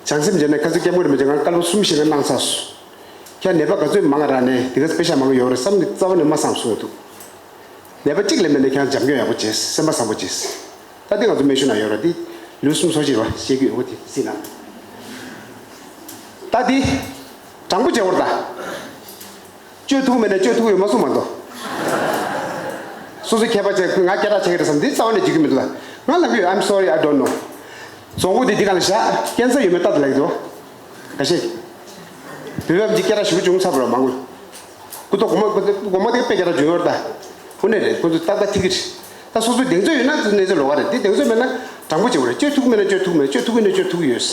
བྱང་སེམས་བྱས་ན་ཁ་སང་སྐྱབས་མགོན་རིན་པོ་ཆེ་ང་བཀའ་སློབ་གསུམ་བཞེས་ན་གནང་ཚར་སོང་། ཁྱེད་ནད་པ་ག་ཚོད་མང་རག་ནས་དེ་ག་དཔེ་ཤ་མང་གི་ཡོད་རེད་བསམ་ནས་རྩ་བ་ནས་མ་བསམ་གསུང་གི་འདུག་ནད་པ་གཅིག་ལས་མེད་ནས་ཁྱེད་འཇམ་སྐྱོང་ཡག་པོ་བྱས། སེམས་པ་བཟང་པོ་བྱས། ད་འདི་ང་ཚོ་སྨན་ཞུ་ན་ཡོད་ར། འདི་ལུས་གསུམ་སོ་སྐྱེ་ར་བཤད་རྒྱུ་ཡོད་པ་དེ་སྲིད་ན། ད་འདི་དྲང་པོ་བྱེད་བར་ད། བཅོས་ཐུབ་མེད་ན་བཅོས་ཐུབ་ཡོད་མ་གསུངས་མ་གཏོགས། སོ་སོ་ཁྱད་པར་ཆེ་ང་སྐད་གྲགས་ཆེ་གི་རེད་བསམ་འདི་རྩ་བ་ནས་བརྗོད་ཀྱི་མི་འདུག་ད་ང་ལབ་ཀྱི་ཡོད། I'm sorry, I don't know. རྫོང་སྒོ་འདི་འདི་གང་ལ་བཞག་ཀན་སར་ཡོད་མེད་ལྟ་དུ་ལབ་ཀྱི་འདུག་ཁ་ཤས་ཀྱིས། བོད་པ་འདི་སྐད་གྲགས་ཞེ་པོ་བྱུང་ཚར་བ་ར་མང་པོ། སྐུ་ཐོག་སྒོ་མ་སྒོ་མ་དེ་དཔེ་སྐད་གྲགས་བྱུང་ཡོད་རེད་ད། ཁོ་ནས་རེད། ཁོ་ཚོ་ཏག་ཏག་ཐིག་གི་རེད། ད་སོ་སོའི་གདེང་ཚོད་ཡོད་ན་གནས་ཚུལ་ལོགས་ཀ་རེད། འདི་གདེང་ཚོད་མེད་ན་དྲང་པོ་བྱེད་དགོས་རེད། བཅོས་ཐུབ་མེད་ན་བཅོས་ཐུབ་མེད། བཅོས་ཐུབ་ཀྱི་ན་བཅོས་ཐུབ་ཀྱི་ཡོད།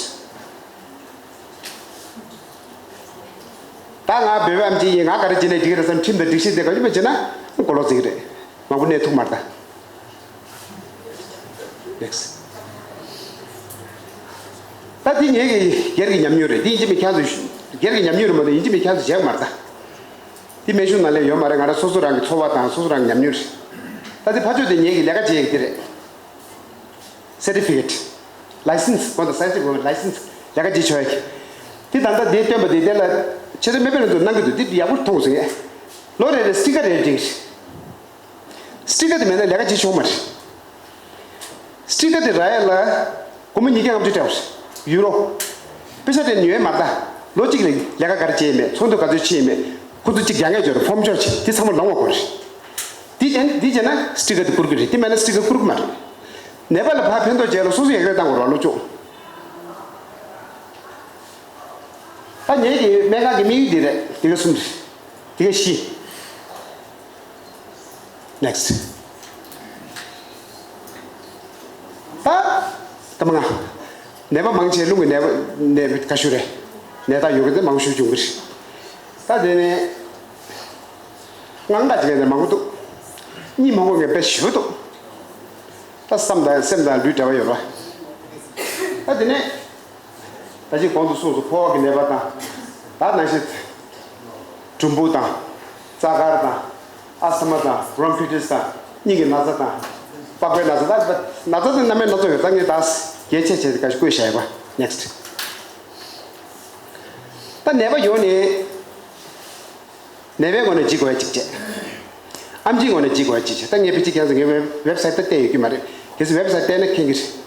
ད་ང་བོད་པའམ་ཅི་ཡིན། ང་ག་རེ་བྱེད་ནས་འགྲིག་རེད་བསམ། ཁྲིམས་དང་སྒྲིག་གཞི་དེ་ག་ཡོད་པ་བྱེད་ན་གོ་ལོག་ཟིག་རེད། མང་པོ་གནས་ཐུབ་མ་རེད་ད། Next. ད་འདི་ངེད་ཀྱི་སྒེར་གྱི་ཉམས་མྱོང་རེད། འདི་ཡིན་གཅིག་མིན་ཁྱེད་ཚོ་སྒེར་གྱི་ཉམས་མྱོང་རེད་མ་གཏོགས་ཡིན་གཅིག་མིན་ཁྱེད་ཚོ་བྱས་མ་རེད་ད། འདི་སྨན་གཞུང་ནང་ལས་ཡོད་མ་རེད། ང་རང་སོ་སོ་རང་གི་ཚོར་བ་དང་སོ་སོ་རང་གི་ཉམས་མྱོང་རེད། ད་འདི་ཕར་ཕྱོགས་དེ་ངེད་ཀྱི་ལས་ཀ་བྱེད་ཡག་འདི་རེད། Certificate, license, གོང་དུ་སའི་ཊི་གོང་ལའི་སེན་སི་ལས་ཀ་བྱེད་ཆོག་ཡག་གི། དེ་ད་ལྟ་དེ་སྟོན་པ་དེ་དེ་ལ་ཆེད་དུ་མེད་པའི་ནང་དུ་གནང་གི་འདུག་འདི་ཡག་པོ་མཐོང་སོང་ངས། ལོ་རེ་རེ་སི་ཊི་ཀར་རེ་སྒྲིག་སི་ཊི་ཀར་དེ་མེད་ན་ལས་ཀ་བྱེད་ཆོག་མ་རེད། སི་ཊི་ཀར་དེ་རག་ཡག་ལ་སྒོར་མོ་ཉིས་བརྒྱ་ལྔ་བཅུ་སྤྲད་པ་རེད། ཡུ་རོ། པེ་ས་དེ་ཉོས་མ་རེད་ད། ལོ་གཅིག་ལ་ལས་ཀ་ག་རེ་བྱས་ཡིན་མེད། ཚོགས་འདུ་ག་ཚོད་ཕྱིན་ཡིན་མེད། ཁོ་ཚོ་གཅིག་རྒྱག་མཁན་ཅིག་ཡོད་རེད། ཕོམ་ཤོག་ཅིག་དེ་ཚང་མ་ལོངས་པ་དགོས་རེད། དེ་བྱས་དེ་བྱས་ན་སི་ཊི་ཀར་དེ་བསྐུར་གི་རེད། དེ་མེད་ན་སི་ཊི་ཀར་བསྐུར་གི་མ་རེད། ནད་པ་ལ་ཕར་ཕན་ཐོགས་བྱས་ལ་སོ་སོ་ཡག་རེད་བཏང་དགོས་རེད་བ། ལོ་བཅུ། ད་ངེད་ཀྱི་སྨན་ཁང་གི་དམིགས་ཡུལ་འདི་རེད། དེ་ག་གསུམ་རེད། དེ་ག་བཞི། Next. ད་ད་མ་ང་ནད་པ་མང་ཆེ་རླུང་གི་ནད་པ་ནད་པ་ག་ཞུ་རེད། ནད་རྟགས་ཡོད་མཁན་དེ་མང་ཤོས་བྱུང་གི་རེད། ད་དེ་ནས་དངངས་སྐྲག་བྱེད་མཁན་དེ་མང་པོ་འདུག་གཉིད་མ་ཁུག་མཁན་དཔེ་ཞེ་པོ་འདུག་ད་བསམ་དང་སེམས་དང་ལུས་འབྲེལ་བ་ཡོད་རེད། ད་དེ་ནས། ད་ཅི་གོང་དུ་གསུངས་སོང་། ཕོ་བ་གི་ནད་པ་དང་། ད་ནང་བཞིན་གྲུམ་བུ་དང་། རྩ་དཀར་དང་། ཨ་སི་མ་དང་། བྷོང་ཁི་ཊི་སི་དང་། སྙིང་གི་ན་ཚ་དང་། པགས་པའི་ན་ཚ་དང་། ན་ཚ་དང་རྣམ་པའི་སྣ་ཚོགས་ཡོད། ད་ངས་ད་རྒྱས་ཆེ་ཆེ་ག་ཞིག་བཀོད་བཞག་ཡོད་པ། Next. ད་ནད་པ་ཡོང་ནས། ནད་པའི་ངོས་ནས་ཅི་དགོས་ཡ་གཅིག་བྱས། ཨམ་ཆིའི་ངོས་ནས་ཅི་དགོས་ཡ་གཅིག་བྱས། ད་ངས་ཕལ་ཆེར་ཁྱེད་ཚོ་ངའི་ཝེབ་སའིཊ་ད་བལྟས་ཡོད་ཀྱི་མ་རེད། གལ་སྲིད་ཝེབ་སའིཊ་བལྟས་ན་མཁྱེན་གྱི་རེད།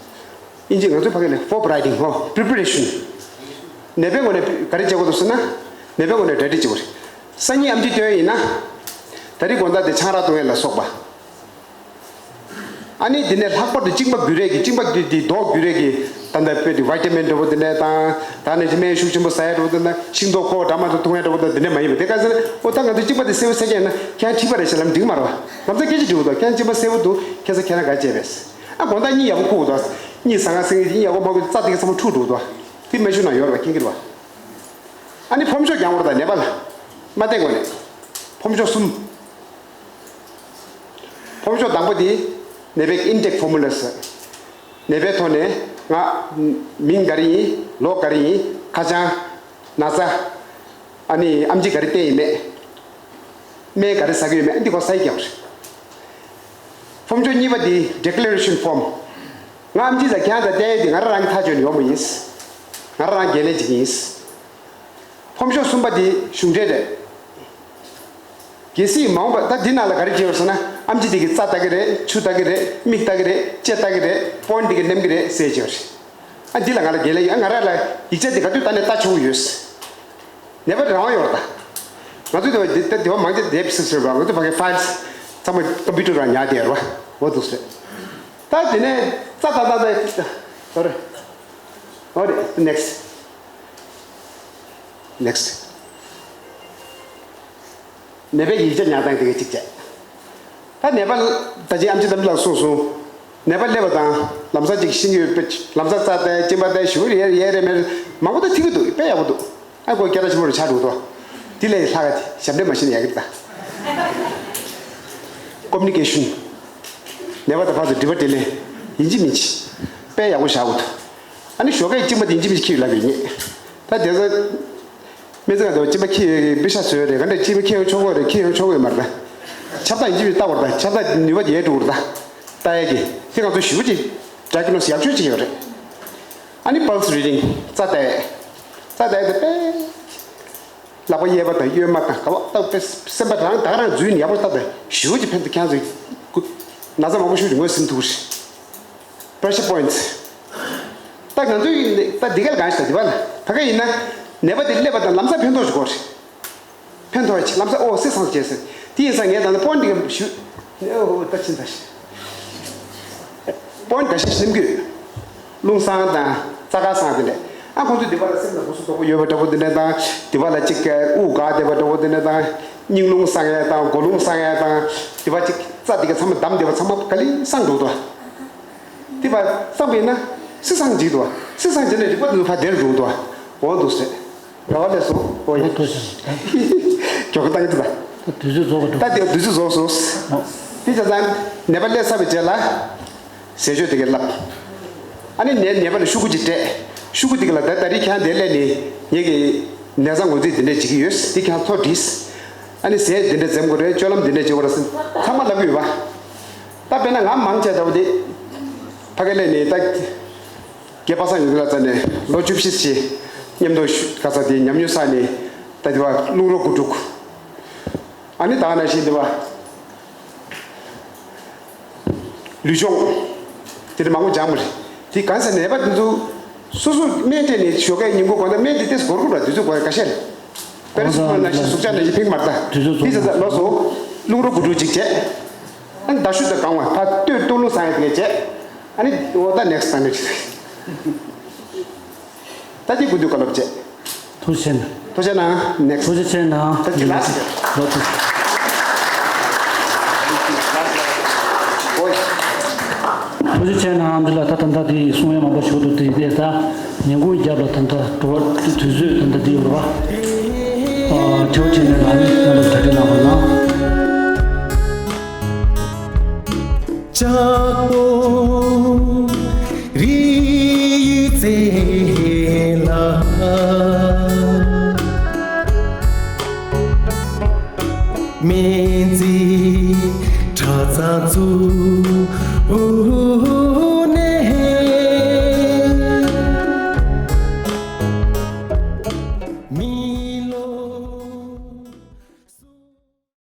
ཨིན་ཇི་ང་ཚོ་ཕ་གི་ལ་ཕོར་བི་རའི་ཊིང་ཧོ་པི་རི་པེ་རེ་ཤན། ནད་པའི་ངོས་ནས་ག་རེ་བྱེད་དགོས་འདུག་ཟེར་ན། ནད་པའི་ངོས་ནས་གྲ་སྒྲིག་བྱེད་དགོས་རེད། སང་ཉིན་ཨམ་ཆི་སྟོན་ཡིན་ན། ད་རེས་དགོང་དག་དེ་ཆང་རག་འཐུང་ཡས་ལ་སོགས་པ། ཨ་ནི་འདི་ནས་ལྷག་པར་དུ་གཅིན་པ་འགུལ་རེས་ཀྱི་གཅིན་པ་འདི་འདི་མདོག་འགུལ་རེས་ཀྱི་ད་ལྟ་དཔེ་འདི་ཝི་ཊ་མིན་འདྲ་པོ་འདི་འདྲ་དང་། ད་ནས་ཅི་སྨན་ཤུགས་ཆེན་པོ་ཟ་ཡ་འདྲ་པོ་འདི་འདྲ། ཤིང་ཏོག་ཁོག་འདྲ་མ་འདྲ་འཐུང་ཡ་འདྲ་པོ་འདི་འདི་འདྲ་མ་ཡིན་པ་དེ་ག་ཟེར་ན། ཨོ་ད་ང་ཚོ་གཅིན་པ་འདི་སེལ་བ་ཟེར་མཁན་ཡིན་ན་ཁྱེད་རང་མཁྲིས་པ་རེད་ཟེར་ལབ་འགྲིག་མ་རེད་བ། ལམ་སང་སྐད་ཆ་འགྲིག་གི་འདུག་ཁྱེད་རང་གཅིན་པ་སེལ་བོ་འདུག་ཁྱེད་ཚོ་ཁྱེད་རང་ག་བྱས་པས། ཨ་དགོང་དག་གཉིད་ཡག་པོ་ཁུག་འདུག་གཉིད་བཟང་ང་སེང་གཉིད་ཡག་པོ་མ་ཁུག་རྩ་དེ་ག་ཚང་མ་འཁྲུག་འགྲོ་འདུག་དེ་སྨན་ཤུགས་ནང་ཡོད་རེད་བ། མཁྱེན་གྱི་རེད་བ། ཨ་ནི་ཕོམ་ཤོག་རྒྱག་དགོས་རེད་ད། ནད་པ་ལ་མ་བསྟན་དགོས་ནས། ཕོམ་ཤོག་གསུམ། ཕོམ་ཤོག་དང་པོ་དེ་ནད་པའི་ཨིན་ཊེག་ཕོར་མུ་ལ་ཟེར། ནད་པའི་ཐོག་ནས་ང་མིང་ག་རེ་ཡིན། ལོ་ག་རེ་ཡིན། ཁ་བྱང་། ན་ཚ། ཨ་ནི་ཨམ་ཆི་ག་རེ་བསྟན་ཡིན་མེད། སྨན་ག་རེ་ཟ་གི་ཡོད་མེད། འདི་སྐོར་ས་ཡིག་རྒྱག་དགོས་རེད། ཕོམ་ཤོག་གཉིས་པ་འདི་ཌི་ཀི་ལེ་རེ་ཤན་ཕོམ། ང་ཨམ་ཆི་ཟ་ཁྱེད་རང་དང་བསྟན་ཡོད་དེ་ང་རང་རང་གི་ཐག་གཅོད་ནས་ཡོང་བ་ཡིན། ང་རང་རང་འགན་ལེན་བྱེད་ཀྱི་ཡིན། ཕོམ་ཤོག་གསུམ་པ་འདི་གཞུང་འབྲེལ་རེད། གལ་སྲིད་མ་འོངས་པ་ད་འདི་ནང་ལ་ག་རེ་བྱེད་ཡོད་ཟེར་ན། ཨམ་ཆི་དེ་གི་རྩ་ལྟ་གི་རེད། ཆུ་ལྟ་གི་རེད། མིག་ལྟ་གི་རེད། ལྕེ་ལྟ་གི་རེད། པོན་དེ་གི་ནེམ་གི་རེད་ཟེར་བྱེད་ཡོད་རེད། ཨ་འདི་ལ་ང་ལ་འགན་ལེན་ཡོད། ཨ་ང་རང་ལ་ཡིག་ཆ་དེ་ག་དུས་ལྟ་ནས་ལྟ་ཆོག་གི་ཡོད། ནད་པ་རང་དབང་ཡོད་རེད་ད། ང་ཚོ་དེ་བ་དེ་དེ་བ་མང་ཆེ་དེབ་སི་ཟེར་བ། ང་ཚོ་ཕ་གི་ཕའིལ་ཚང་མ་ཀམ་པུ་ཊར་རང་ཉར་བསྡད་ཡོད་རེད་བ། འོ་འདུག་སེ། ད་དེ་ནས་རྩ་ད་ད་ད་ད་རེད། འོ་རེད། ནེག་སི་ཊི། Next. ནད་པའི་ཡིག་ཆ་ཉར་སྟངས་དེ་ག་གཅིག་བྱས། ད་ནད་པ་ད་ཅི་ཨམ་ཆི་ལམ་ལགས་གསུངས་སོང་། ནད་པ་སླེབས་པ་དང་ལམ་སང་ཅིག་ཤི་ཡོད་པ། ལམ་སང་རྩ་བལྟས་གཅིན་པ་བལྟས་ཞུ་ཡས་རེད་མེད་རེད་མང་པོ་ད་ཐིག་གི་འདུག་དཔེ་ཡག་པོ་འདུག་ཨ་ཁོ་སྐད་གྲགས་ཆེན་པོ་རུ་ཆགས་འགྲོ་འདུག་དེ་ལས་ལྷག་ག་ཞབས་འདྲེན་མ་ཤེས་ན་ཡག་གི་ད། Communication། ནད་པ་དང་ཕར་ཚུར་དྲི་བ་དྲིས་ལན་ཡིན་གཅིག་མིན་གཅིག་དཔེ་ཡག་པོ་བཞག་དགོས་འདུག་ཨ་ནི་ཞོགས་ཀས་གཅིན་པ་དེ་ཡིན་གཅིག་མིན་གཅིག་ཁྱེར་ཡོད་ལབ་ཡོད་ངེས། ད་དེ་ཚོ། སྨན་རྩིས་ཁང་དུ་གཅིན་པ་ཁྱེར་ཡོད་ཀྱི་པེ་ཤ་བཟོས་རེད། ག་འདྲ་གཅིན་པ་ཁྱེར་ཡོང་ཆོག་གི་རེད། ཁྱེར་ཡོང་ཆོག་གི་མ་རེད། ད་ཁྱབ་བསྒྲགས་ཡིན་གཅིག་མིན་གཅིག་ལྟ་དགོས་རེད། ད་ཁྱབ་བསྒྲགས་ནུས་པ་ཡལ་འགྲོ་གི་རེད། ད་ལྟ་ཡས་ཀྱི་དེ་ང་ཚོ་ཞེ་པོ་ཅིག་diagnose ཡག་ཤོས་ཅིག་ཡོད་རེད། ཨ་ནི་pulse reading རྩ་ལྟ་ཡས། རྩ་ལྟ་ཡས་དེ་དཔེ། ལག་པ་གཡས་པ་དང་གཡོན་མ་དང་ག་བ་ལྟ་བུ་དཔེ་སེམས་པ་རང་ད་ག་རང་འཛུལ་ནས་ཡག་པོ་ལྟ་དང་ཞེ་པོ་ཅིག་ཕན་ཐོགས། ཁྱེད་ཚོས་ན་ཚ་མང་པོ་ཞིག་ངོས་ཟིན་ཐུབ་ཀྱི་རེད། Pressure points། ད་ང་ཚོའི་ད་འདི་ག་ལ་གང་ཞིག་ད་འདི་བ་ལ་ད་ག་ཡིན་ན་ནད་པ་དེ་སླེབས་པ་དང་ལམ་སང་ཕན་ཐོགས་ཞིག་དགོས་རེད། ཕན་ཐོགས་ཡ་ཆེ་ལམ་སང་ཨོ་སི་སང་བྱས་ཟེར། དེ་ཡིན་ཙང་ངས་ད་ལྟ་point འདི་ག་ཞུ། ཨོ་ད་ཕྱིན་ད་ཤི། Point འགའ་ཤས་ཤིག་སེམས་སྐྱོ། རླུང་སང་དང་རྩ་ཁ་སང་དེ་འདྲ། ཨ་ཁོང་ཚོ་འདི་བ་ལ་སེམས་ལ་གོ་སོ་དོག་པོ་ཡོད་པ་འདྲ་པོ་དེ་འདྲ་དང་འདི་བ་ལ་ཅིག་དབུགས་འགག་བསྡད་པ་འདྲ་པོ་དེ་འདྲ་དང་སྙིང་རླུང་སང་ཡ་དང་མགོ་རླུང་སང་ཡ་དང་འདི་བ་ཅིག་རྩ་འདི་ག་ཚང་མ་བསྡམས་བསྡད་པ་ཚང་མ་ག་ལེ་སང་འགྲོ་འདུག་དེ་བ་སང་བས་ན་སི་སང་འཇིག་འདུག་སི་སང་འཇིག་ན་རིག་པ་འདི་ཚོ་ཕར་བདེར་འགྲོ་འདུག་འོང་འདུག་ཟེར། རེ་བ་སླེབས་སོང་། ཨོ་ཡ། ཨོ་ཐུགས་རྗེ་ཆེ། མགྱོགས་པོ་བཏང་གི་འདུག་ད། ད་དུས་ཚོད་རྫོགས་པ་འདུག་ད་དེ་དུས་ཚོད་རྫོགས་སོང་། ཨོ། དེ་བྱས་ཙང་ནད་པ་སླེབས་ཚར་བའི་རྗེས་ལ་ཟས་སྤྱོད་དེ་ག་བསླབ། ཨ་ནི་ནད་ནད་པ་ལ་ཤོག་གུ་ཅིག་སྤྲད། ཤོག་གུ་དེ་ག་ལ་ད་ད་རེས་ཁྱེད་རང་འདིར་སླེབས་ནས་ངེད་ཀྱི་ནད་གསང་ངོས་འཛིན་འདི་འདྲས་བྱེད་ཀྱི་ཡོད། འདི་ཁྱེད་རང་ཐོ་བྲིས། ཨ་ནི་ཟས་འདི་འདྲས་འཛེམ་དགོས་རེད། སྤྱོད་ལམ་འདི་འདྲས་བྱེད་དགོས་རེད་ཟེར་ཚང་མ་ལབ་ཀྱི་ཡོད་པ། ད་དཔེར་ན་ང་མང་ཆེ་ལྟ་བུ་དེ་ཕ་གིར་སླེབས་ནས་ད། རྒན་པ་སངས་ཡོང་གི་ལ་རྩ་ནས་ལོ་བཅུ་བཞི་ཅིག་མཉམ་དུ་ཤུ་ག་ས་དེ་ཉམས་མྱོང་བསགས་ནས་ད་དེ་བ་རླུང་རོ་དགུ་ཕྲུག་ཨ་ནི་ད་ག་ནང་བཞིན་དེ་བ་ལུས་སྦྱོང་དེ་འདྲ་མང་པོ་སྦྱངས་པ་རེད། དེ་གང་ཟེར་ནད་པ་དེ་ཚོ་སོ་སོ་སྨན་སྤྲད་ནས་ཞོགས་ཀའི་ཉིན་གུང་དགོང་དག་སྨན་དེ་ཏོག་ཙམ་འགོར་དགོས་པ་དུས་ཚོད་འགོར་ཁ་ཤས་རེད། པེ་ར་སི་ཊ་མོལ་ནང་བཞིན་ཟུག་གཅོག་ནང་བཞིན་ཕིག་མར་ད་དུས་ཚོད་རྫོགས་དེ་ཚོ་ལོ་སོ་རླུང་རོ་དགུ་ཕྲུག་ཅིག་བྱས། ཨ་ནི་ཟླ་ཤུ་དང་གང་བ་ཕར་སྟོད་སྟོད་རླུང་སངས་ཡ་དེ་བྱས། ཨ་ནི་འོ་ད་next time ད་ཅི་དགུ་འདུག་ག་ལབ་བྱས། ཐུགས་རྗེ་ཆེ་གནང་། ཐུགས་རྗེ་ཆེ་གནང་། next ཐུགས་རྗེ་ཆེ་གནང་། ད་ཅི་ལ་ཟེར། ལོ་ཐུགས། ཨོ་ཡ། ཐུགས་རྗེ་ཆེ་གནང་། འདི་ལ་ད་ད་ལྟ་དེ་གསུང་ཡ་མང་པོ་ཞིག་འདུག་དེ་དེ་ད་ཉིན་གུང་རྒྱབ་ལ་ད་ལྟ་འགྲོ་བ་དུས་ཚོད་ད་ལྟ་དེ་ཡོད་རེད་པ། ཨ་ཐེའུ་ཆེན་ནས་ལ་ནི་ང་ལ་གྲ་སྒྲིག་གནང་བ་གནང་། ལྕགས་པོ་རི་ཡི་རྩེ་ལ། སྨན་རྩིས་གྲྭ་ཚང་བཙུགས།